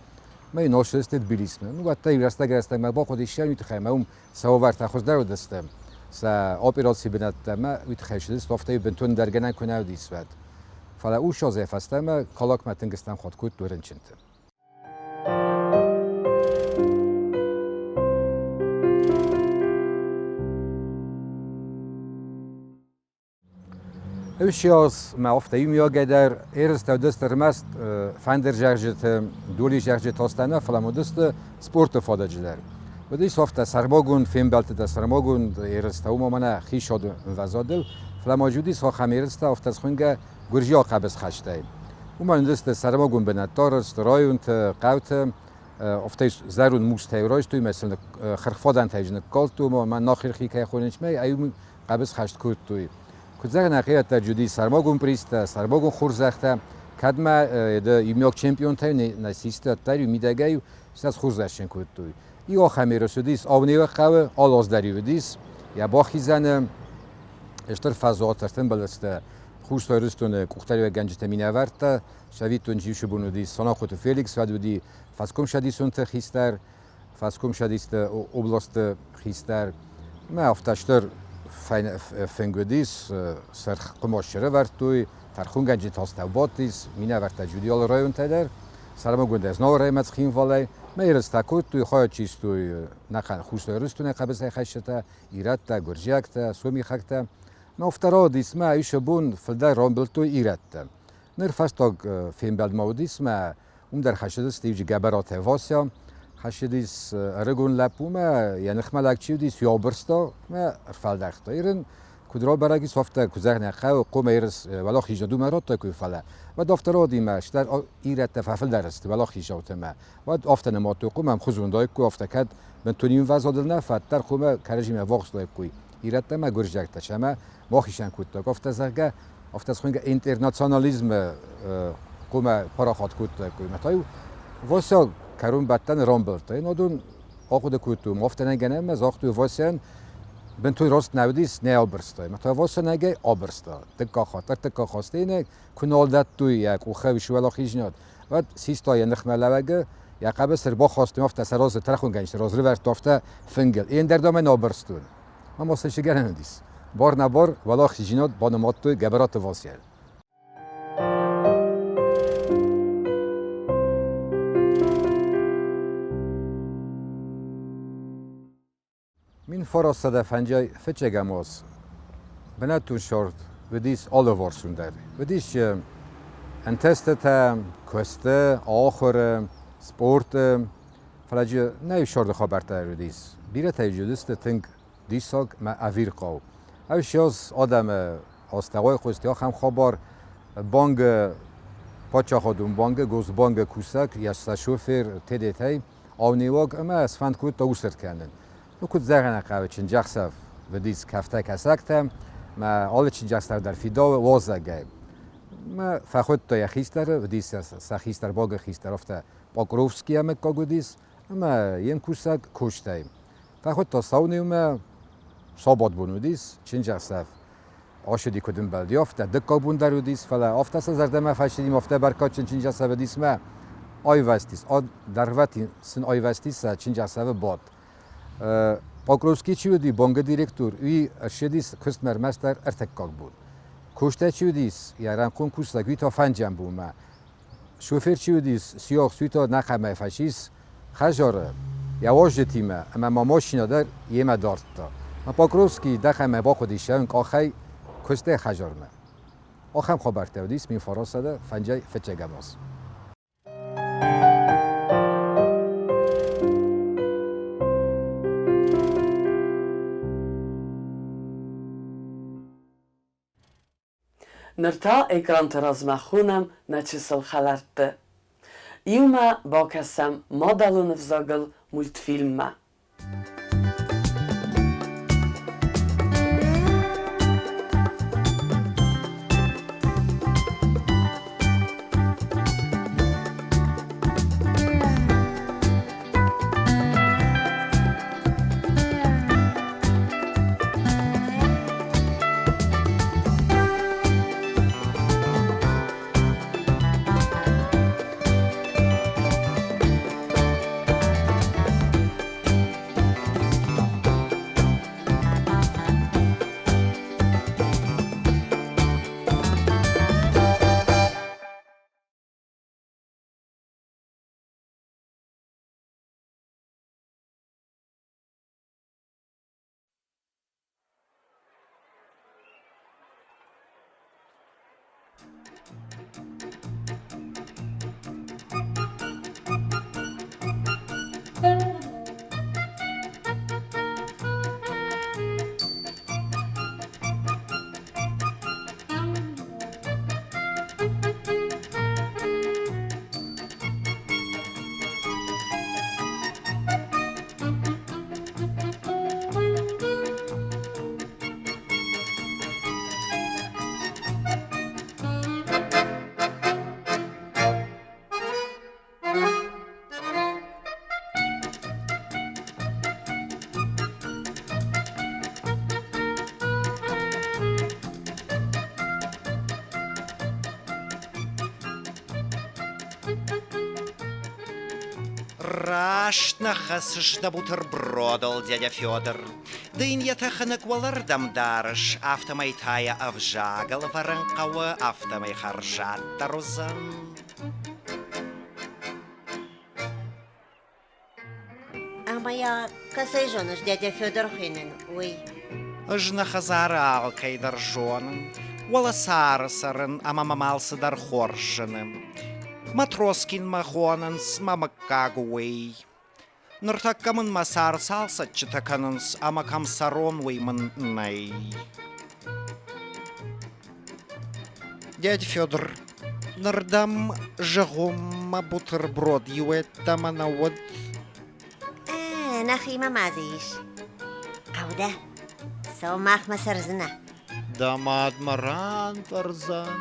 мӕ йын ссыдысты Тбилисмӕ. Ну, уӕддӕр иу рӕстӕг-рӕстӕгмӕ бахъуыдис уый тыххӕй мӕ уым сӕ уавӕртӕ хуыздӕр уыдысты, сӕ операцийы бынӕттӕ мӕ уый тыххӕй ссыдысты, афтӕ бынтон ӕндӕргӕнӕн куы нӕ уыдис, уӕд. Фӕлӕ ус азӕй фӕстӕмӕ Калакмӕ тынг стӕм хатт кодтой рынчынты. Ӕвсиас мӕ афтӕ иумиагӕй дӕр ерыстӕ уыдысты ӕрмӕст фӕндырзӕгъджыты, дуризӕгъджыты азтӕ нӕ, фӕлӕ ма уыдысты спорты фадӕджы дӕр. Уыдис афтӕ сӕрмагонд фембӕлдтытӕ, сӕрмагонд ерыстӕ, уымӕ мӕнӕ хисады ӕмвӕзадыл, фӕлӕ ма уыдис ахӕм ерыстӕ, афтӕ схуынгӕ гуырдзиаг хъӕбысхӕстӕй. Уымӕн уыдысты сӕрмагонд бынӕттӕ арӕзт районты, хъӕуты, афтӕ зӕронд мустӕй райстой мӕ сын хырхфадӕнтӕй ныккалдтой, мӕ нахирхи кӕй хонынц, мӕ ай хъӕбысхӕст кодтой. Куыд зӕгъын, ӕхъиӕттӕ уыди сӕрмагонд призтӕ, сӕрмагонд хорзӕхтӕ. Кӕд ма иумиаг чемпионтӕй нӕ систы, уӕддӕр иу мидӕгӕй сӕ схорзӕхджын кодтой. Иу ахӕм ерыс уыдис Авнеуы хъӕуы, алы аз дӕр уыдис. Йӕ бахизӕны стыр фӕзуат ӕртымбыл сты Хуссар Ирыстоны къухдариуӕггӕнджытӕ минӕвӕрттӕ. Советон иу бон уыдис Санахъоты Феликс, уӕд уыди фӕскомцӕдисонты хистӕр, фӕскомцӕдисты областы хистӕр. Мӕ афтӕ стыр фынг уыдис, сырх хъуымац сӕрӕвӕрдтой, тӕрхонгӕнджыты астӕу бадтис, минӕвӕрттӕ Джудиалы районтӕй дӕр, сӕрмагондӕй Знауырӕй ӕмӕ Цхинвалӕй. Мӕ ерыстӕ кодтой, хайад систой нӕхъӕн Хуссар Ирыстоны хъӕбысӕйхӕсджытӕ, ирӕттӕ, гуырдзиӕгтӕ, сомихӕгтӕ. Но второй исмӕ ис бон фылдӕр рамбылдтой ирӕттӕ. Ныр фӕстаг фембӕлдмӕ уыдис мӕ Уым дӕр хӕссыдысты иуджы Гӕбӕратӕ Вася, хӕссыдис ӕрыгон лӕппумӕ, йӕ ныхмӕ лӕг чи уыдис, уый абырста мӕ ӕрфӕлдӕхта. Ирын куыд рабӕрӕг ис, афтӕ куы зӕгъын хъӕуы, хъуамӕ ерыс уӕлахизад уымӕ радта куы, фӕлӕ уӕд афтӕ радимӕ, стӕр ирӕттӕ фӕфылдӕр сты уӕлахизаутӕмӕ. Уӕд афтӕ нымадтой, хъуамӕ ӕмхуызон уыдаиккой, афтӕ кӕд бынтон иувӕзадыл нӕ, фӕддӕр хъуамӕ кӕрӕдзимӕ ӕввахс уыдаиккой. Ирӕттӕ ӕмӕ гуырдзиӕгтӕ сӕмӕ бахицӕн кодтой, афтӕ зӕгъгӕ, афтӕ схуынгӕ интернационализмы хъуамӕ парахат кодтаиккой. Ӕмӕ та-иу Вася кӕронбӕттӕны рамбылдта. Уыдон ахъуыды кодтой, афтӕ нӕ гӕнӕн ӕмӕ загътой Васяйӕн, бынтон раст нӕ уыдис, нӕ абырста. Ӕмӕ та Вася нӕгӕй абырста. Дыккаг хатт, ӕртыккаг хатт стӕй куы нал дӕттой йӕ къухӕй уӕлахизнад, уӕд систа йӕ ныхмӕлӕуӕгы, йӕ хъӕбыс ӕрбахастой, афтӕ сӕ разы тӕрхонгӕнджыты раз рывӕрдта афтӕ фынгыл. Ӕндӕр дӕм ӕй абырстон. Ам цы гӕнӕн уыдис? Бар нӕ бар, уӕлахизнад банымадтой Гӕбӕраты Васяйыл. 1905 фыццӕгӕм аз бынӕттон сӕрд уыдис алыварсон дӕр. Уыдис ӕнтыстытӕ, куысты, ахуыры, спорты, фӕлӕ джы нӕ сӕрды хабӕрттӕ уыдис. Бирӕтӕ уыдысты тынг диссаг мӕ ӕвирхъау. Ӕвсиаз адӕмы астӕуӕй хъуысти ахӕм хабар, бангы паддзахадон бангы, Госбангы кусӕг, йӕ сӕ шофер Тедетӕй аунеуӕг ӕмӕ сфӕнд кодта усырд кӕнын. Ну, куыд зӕгъӕн хъӕуы, чынджӕхсӕв уыдис кӕфтӕ кӕсӕгтӕ, мӕ алы чынджӕхсӕв дӕр фидауы уазӕгӕй. Мӕ фӕхуыдта йӕ хистӕры, уыдис сӕ хистӕр богы хистӕр, афтӕ Покровский мыггаг уыдис, ӕмӕ йе мкусӕг Костӕй. Фӕхуыдта Саунеумӕ, сабатбон уыдис, чынджӕхсӕв Ащыди куыд ӕмбӕлди, афтӕ дыккаг бон дӕр уыдис, фӕлӕ афтӕ сӕ зӕрдӕмӕ фӕцыди, афтӕ бӕркадджын чынджӕхсӕв уыдис мӕ айвӕзтис, дӕргъвӕтин сын айвӕзтис сӕ чынджӕхсӕвы бадт. Покровский чи уыди, бонгы директор, уый ссыдис куыстмӕ ӕрмӕстдӕр ӕртыккаг бон. Кустӕ чи уыдис, йӕ рӕнхъон кусӕг, уый та фӕнджӕм бонмӕ. Шофер чи уыдис, сиахс, уый та нӕхъӕмӕй фӕцис хӕдзары йӕ уазджытимӕ ӕмӕ ма машинӕ дӕр йемӕ дардта. Покровский дӕхӕмӕ бахъуыдис цӕуын къахӕй куыстӕй хӕдзармӕ. Ахӕм хабӕрттӕ уыдис 1905 фыццӕгӕм аз. Ныр та экранты размӕ хонӕм нӕ чысыл хӕлӕртты. Иумӕ бакӕсӕм мадӕлон ӕвзагыл мультфильммӕ. Раст нӕ хӕссыс дӕ бутербродыл, дядя Федор. Ды йын йӕ тӕхынӕг уӕлӕрдӕм дарыс, афтӕмӕй та йӕ ӕвзагыл ӕвӕрын хъӕуы, афтӕмӕй хӕрзаддӕр уыдзӕн. Ӕмӕ йӕ кӕцӕй зоныс, дядя Федор хуыйнын, уый? Ӕз нӕ хӕдзары алкӕй дӕр зонын. Уӕлӕ цары цӕрын ӕмӕ мӕм алцыдӕр хорз зыны. Матроскин мӕ хонынц, мӕ мыггаг уый. Ныртӕккӕ мын мӕ сӕр цалцӕджытӕ кӕнынц ӕмӕ кӕм цӕрон, уый мын нӕй. Дядя Федор, ныр дӕм зыгъуыммӕ бутерброд иу йеддӕмӕ нӕ уыд? Нӕхимӕ ма дзы ис. Хъӕудӕ, цӕуы махмӕ цӕрдзынӕ. Дӕ мад мӕ рантъӕрдзӕн.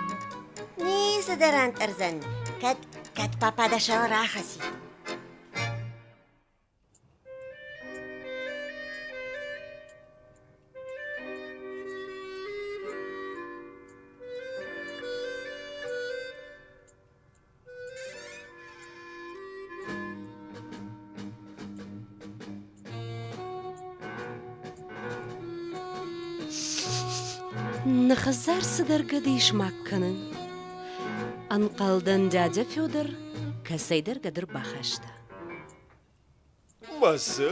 Ницы дӕ рантъӕрдзӕн, кӕд, кӕд папа дӕ сӕрыл рахӕцид. Нӕ хӕдзар цыдӕр гӕдыйы смаг кӕны. Ӕнхъӕлдӕн дядя Федор кӕцӕйдӕр гӕды рбахаста. Ма цы?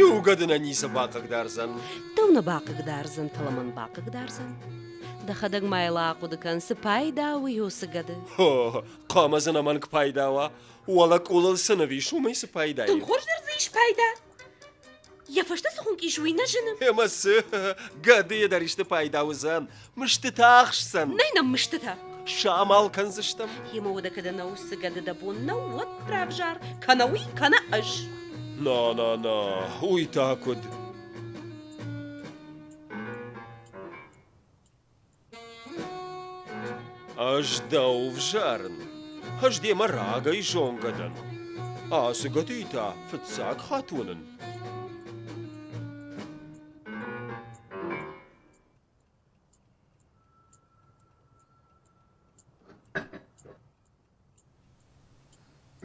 Иу гӕды нӕ ницы бахъыгдардзӕн. Дӕу нӕ бахъыгдардзӕн, фӕлӕ мӕн бахъыгдардзӕн. Дӕхӕдӕг ма йыл ахъуыды кӕн, цы пайда у уыцы гӕды? Хо, хъуамӕ дзы ӕнӕмӕнг пайда уа. Уӕлӕ къулыл цы ныв ис, уымӕй цы пайда и? Тынг хорз дӕр дзы ис пайда. Йӕ фӕстӕ цы хуынкъ ис, уый нӕ зыны. Ӕмӕ цы? Гӕдыйӕ дӕр исты пайда уыдзӕн. Мыстытӕ ахсдзӕн. Нӕй нӕм мыстытӕ. Самал кӕндзыстӕм. Гъемӕ уӕдӕ кӕд ӕнӕ уыцы гӕды дӕ бон нӕу, уӕд равзар, кӕнӕ уый, кӕнӕ ӕз. На-на-на, уый та куыд? Ӕз дӕу взарын. Ӕз демӕ рагӕй зонгӕ дӕн. Ацы гӕдыйы та фыццаг хатт уынын.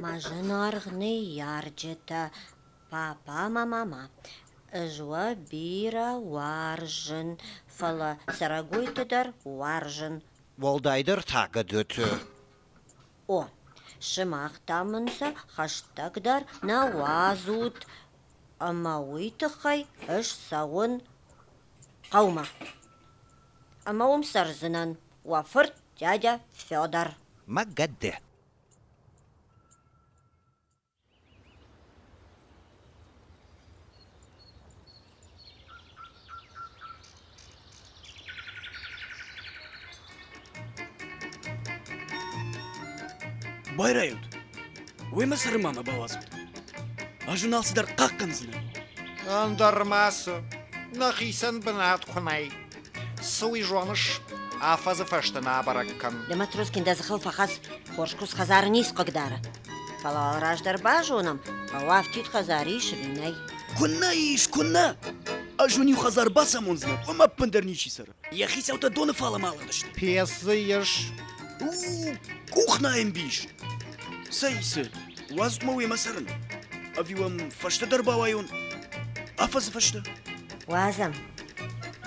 Мӕ зынаргъ ныййарджытӕ, папӕ мӕ мамӕ, ӕз уӕ бирӕ уарзын, фӕлӕ цӕрӕгойты дӕр уарзын. Уӕлдайдӕр та гӕдыты. О, сымах та мын сӕ хӕстӕгдӕр нӕ уадзут, ӕмӕ уый тыххӕй ӕз цӕуын хъӕумӕ. Ӕмӕ уым цӕрдзынӕн, уӕ фырт дядя Федор. Мӕ гӕды. Байрайут! Уемӕ цӕрын ма мӕ бауадзут. Ӕз уын алцыдӕр хъахъхъӕндзынӕн. Ӕндӕр ма цы, нӕхицӕн бынат куы нӕй. Цы уый зоныс, афӕдзы фӕстӕ нӕ абӕрӕг кӕн. Дӕ Матроскин дӕ дзыхыл фӕхӕц, хорз куыдз хӕдзары ницы хъыгдары. Фӕлӕ уал раздӕр базонӕм, хъӕуы афтид хӕдзар ис ӕви нӕй. Куыннӕ ис, куыннӕ! Ӕз уын иу хӕдзар бацамондзынӕн, уым ӕппындӕр ничи цӕры. Йӕ хицӕуттӕ доны фалӕмӕ алыгъдысты. Пец дзы ис. У, къухнайы ӕмбис! Цӕй, цы, уадзут мӕ уемӕ цӕрын? Ӕви уӕм фӕстӕдӕр бауайон? Афӕдзы фӕстӕ? Уадзӕм.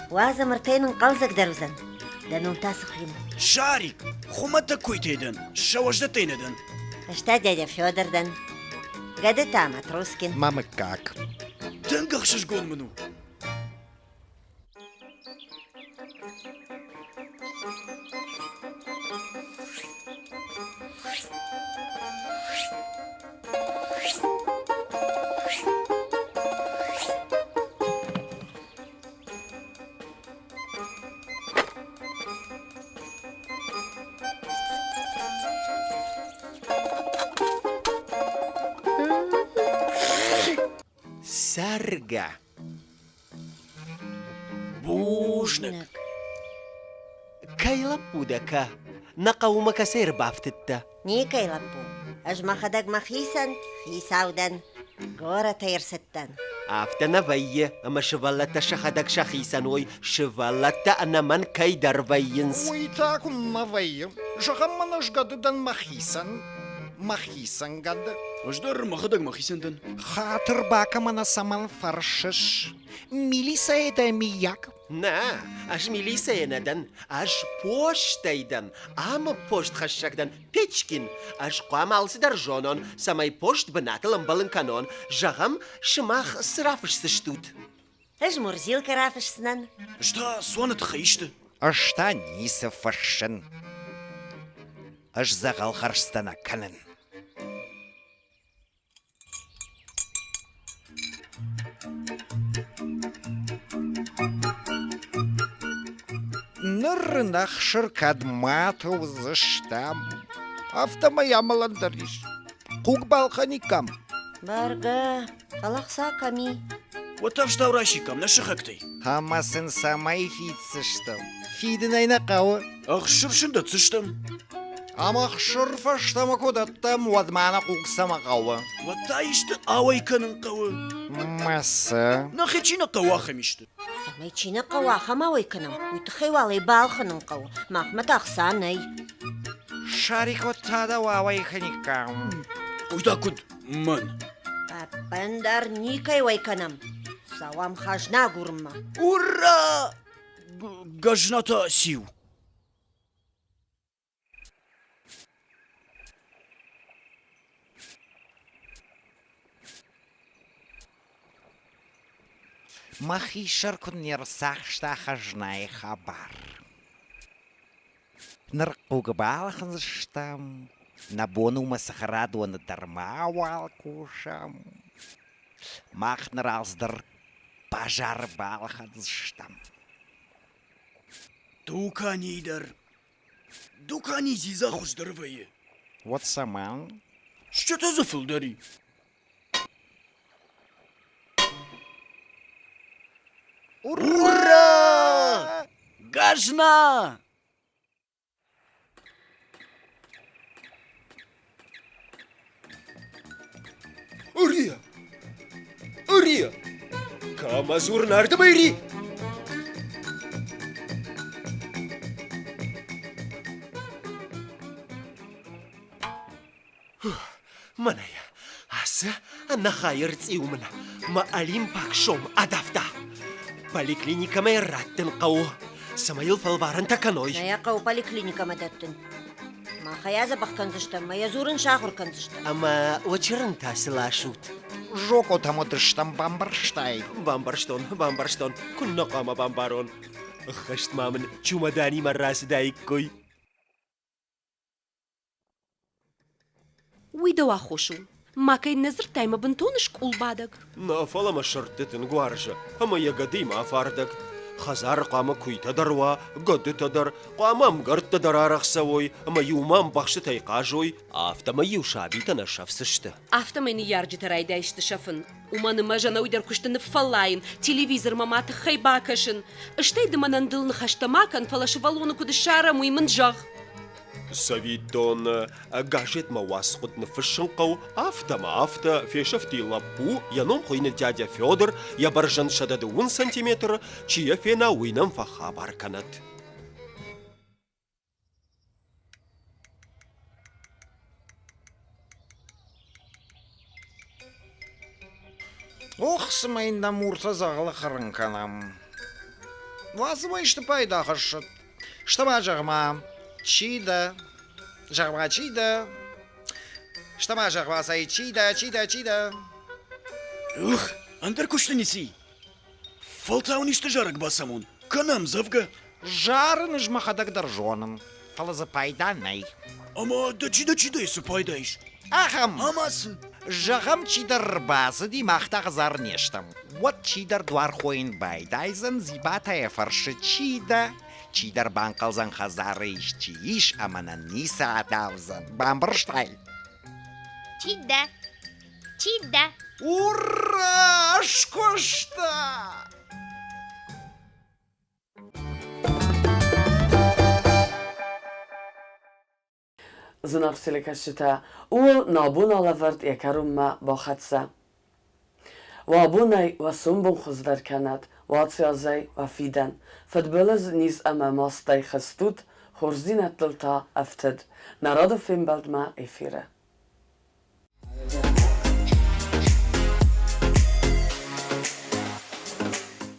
Уадзӕм, ӕртӕй нын хъӕлдзӕгдӕр уыдзӕн. Дӕ ном та цы хуыйны? Шарик! Хуымӕтӕг куыйтӕй дӕн, сӕ уӕздӕттӕй нӕ дӕн. Ӕз та дядя Федор дӕн. Гӕды та Матроскин. Мӕ мыггаг. Тынг ӕхсызгон мын у. Цӕргӕ! Бузныг! Кӕй лӕппу дӕ, кӕ? Нӕ хъӕумӕ кӕцӕй ӕрбафтыдтӕ? Никӕй лӕппу. Ӕз мӕхӕдӕг мӕхицӕн хицау дӕн. Горӕтӕй ӕрцыдтӕн. Афтӕ нӕ вӕййы, ӕмӕ сывӕллӕттӕ сӕхӕдӕг сӕхицӕн уой, сывӕллӕттӕ ӕнӕмӕнг кӕйдӕр вӕййынц. Уый та куыннӕ вӕййы. Зӕгъӕм, мӕн ӕз гӕды дӕн мӕхицӕн. Мӕхицӕн гӕды. Ӕз дӕр мӕхӕдӕг мӕхицӕн дӕн. Хатыр бакӕ мӕнӕ цӕмӕн фӕрсыс? Милицӕйы дӕ миййаг? Нӕ, ӕз милицӕйӕ нӕ дӕн, ӕз постӕй дӕн. Амы постхӕссӕг дӕн Печкин. Ӕз хъуамӕ алцыдӕр зонон, цӕмӕй пост бынатыл ӕмбӕлын кӕнон. Зӕгъӕм, сымах цы рафысдзыстут? Ӕз Мурзилкӕ рафысдзынӕн. Ӕз та цуаны тыххӕй исты. Ӕз та ницы фыссын. Ӕз дзӕгъӕл хӕрзтӕ нӕ кӕнын. Ныр ын ӕхсыр кӕдмӕ тылдзыстӕм, афтӕмӕй амӕлӕн дӕр ис. Хъуг балхӕниккам. Бӕргӕ, фӕлӕ хца кӕм и? Уӕд ӕфстау райсиккам нӕ сыхӕгтӕй. Ӕмӕ сын цӕмӕй фиддзыстӕм? Фидын ӕй нӕ хъӕуы. Ӕхсыр сын дӕтдзыстӕм. Ӕмӕ хсыр фӕстӕмӕ куы дӕттӕм, уӕд ма нӕ хъуг цӕмӕ хъӕуы? Уӕд та исты ауӕй кӕнын хъӕуы. Мӕ цы? Нӕхи чи нӕ хъӕуы, ахӕм исты. Цӕмӕй чи нӕ хъӕуы, ахӕм ауӕй кӕнӕм, уый тыххӕй уал ӕй балхӕнын хъӕуы. Махмӕ та ӕхца нӕй. Шарик та дӕ ауӕй кӕниккам. Уый та куыд? Мӕн. Ӕппындӕр никӕй уӕй кӕнӕм. Цӕуӕм хӕзна агурынмӕ. Ура! Газна та циу? Мӕхи сӕр куыд не рцахста хӕзнайы хабар. Ныр хъуг балхӕндзыстӕм, нӕ бон у мӕ цӕхӕрадоны дӕр мауал кусӕм. Мах ныр алцыдӕр базары балхӕндзыстӕм. Дуканийы дӕр. Дукани дзидза хуыздӕр вӕййы. Уӕд цӕмӕн? Стджытӕ дзы фылдӕр и. Ура! Газна! Ырия! Ырия! Кӕмӕ дзурын ардӕм ӕри? Мӕнӕ ацы ӕнӕхайыр цъиу мын мӕ олимпаг сом адавта. Поликлиникӕмӕ йӕ раттын хъӕуы, цӕмӕй йыл фӕлварӕнтӕ кӕной. Нӕ йӕ хъӕуы поликлиникӕмӕ дӕттын. Мах ӕй адзӕбӕх кӕндзыстӕм, мӕ йӕ дзурын сахуыр кӕндзыстӕм. Ӕмӕ уӕ чырын та цы ласут? Зокъотӕм уыдыстӕм, бамбӕрстай? Бамбӕрстон, бамбӕрстон, куыннӕ хъуамӕ бамбарон. Ӕххӕст ма мын чумӕданимӕ рацыдаиккой. Уый дӕу аххос у. Макӕй нӕ дзырдтай мӕ бынтон скъулбадӕг. Нӕ, фӕлӕ мӕ сырдты тынг уарзы, ӕмӕ йӕ гӕдыимӕ афардӕг. Хӕдзары хъуамӕ куыйтӕ дӕр уа, гӕдытӕ дӕр, хъуамӕ ӕмгӕрттӕ дӕр арӕх цӕуой ӕмӕ иумӕ ӕмбӕхстытӕй хъазой, афтӕмӕй-иу сабитӕ нӕ сӕфдзысты. Афтӕмӕй ныййарджытӕ райдайсты сӕфын. Уымӕн ӕмӕ ӕз ӕнӕуый дӕр куысты ныффӕллайын, телевизормӕ ма тыххӕй бакӕсын. Стӕй ды мӕнӕн дыл ныхӕстӕ ма кӕн, фӕлӕ сывӕллоны куыд ссарӕм, уый мын зӕгъ. Цӕвиттон, газетмӕ уацхъуыд ныффыссын хъӕуы, афтӕ ма афтӕ фесӕфти лӕппу, йӕ ном хуыйны дядя Федор, йӕ бӕрзӕнд 110 сантиметры, чи йӕ фена, уый нӕм фӕхабар кӕнӕд. Ох, цымӕ йын нӕ муртӕ дзӕгъӕлы хӕрын кӕнӕм. Уадз ӕмӕ исты пайда хӕссӕд. Стӕ-ма зӕгъ-ма, чи дӕ? Зӕгъ-ма, чи дӕ? Стӕ-ма зӕгъ-ма, цӕй, чи дӕ, чи дӕ, чи дӕ? Ух, ӕндӕр куысты ницы и. Фӕлтау ын исты зарӕг бацамон, кӕнӕ ӕмдзӕвгӕ. Зарын ӕз мӕхӕдӕг дӕр зонын, фӕлӕ дзы пайда нӕй. Ӕмӕ дӕ чи дӕ, чи дӕ, цы пайда ис? Ахӕм. Ӕмӕ цы? Зӕгъӕм, чидӕр ӕрбацыди, мах та хӕдзар не стӕм. Уӕд чидӕр дуар хойын байдайдзӕн, дзибатӕ йӕ фӕрсы, чи дӕ? Чидӕр банхъӕлдзӕн хӕдзары исчи ис ӕмӕ нӕ ницы адавдзӕн. Бамбӕрстай? Чи дӕ? Чи дӕ? Ура! Скуыста! Зынаргъ телекӕсджытӕ, ууыл нӕ бон алӕвӕрд йӕ кӕронмӕ бахӕццӕ. Уӕ бонӕй уӕ сомбон хуыздӕр кӕнӕд, уӕ аци уӕ фидӕн. Фыдбылыз, низ ӕмӕ мастӕй хызтут, хорздзинӕдтыл та ӕфтыд. Нӕ рады фембӕлдмӕ эфиры.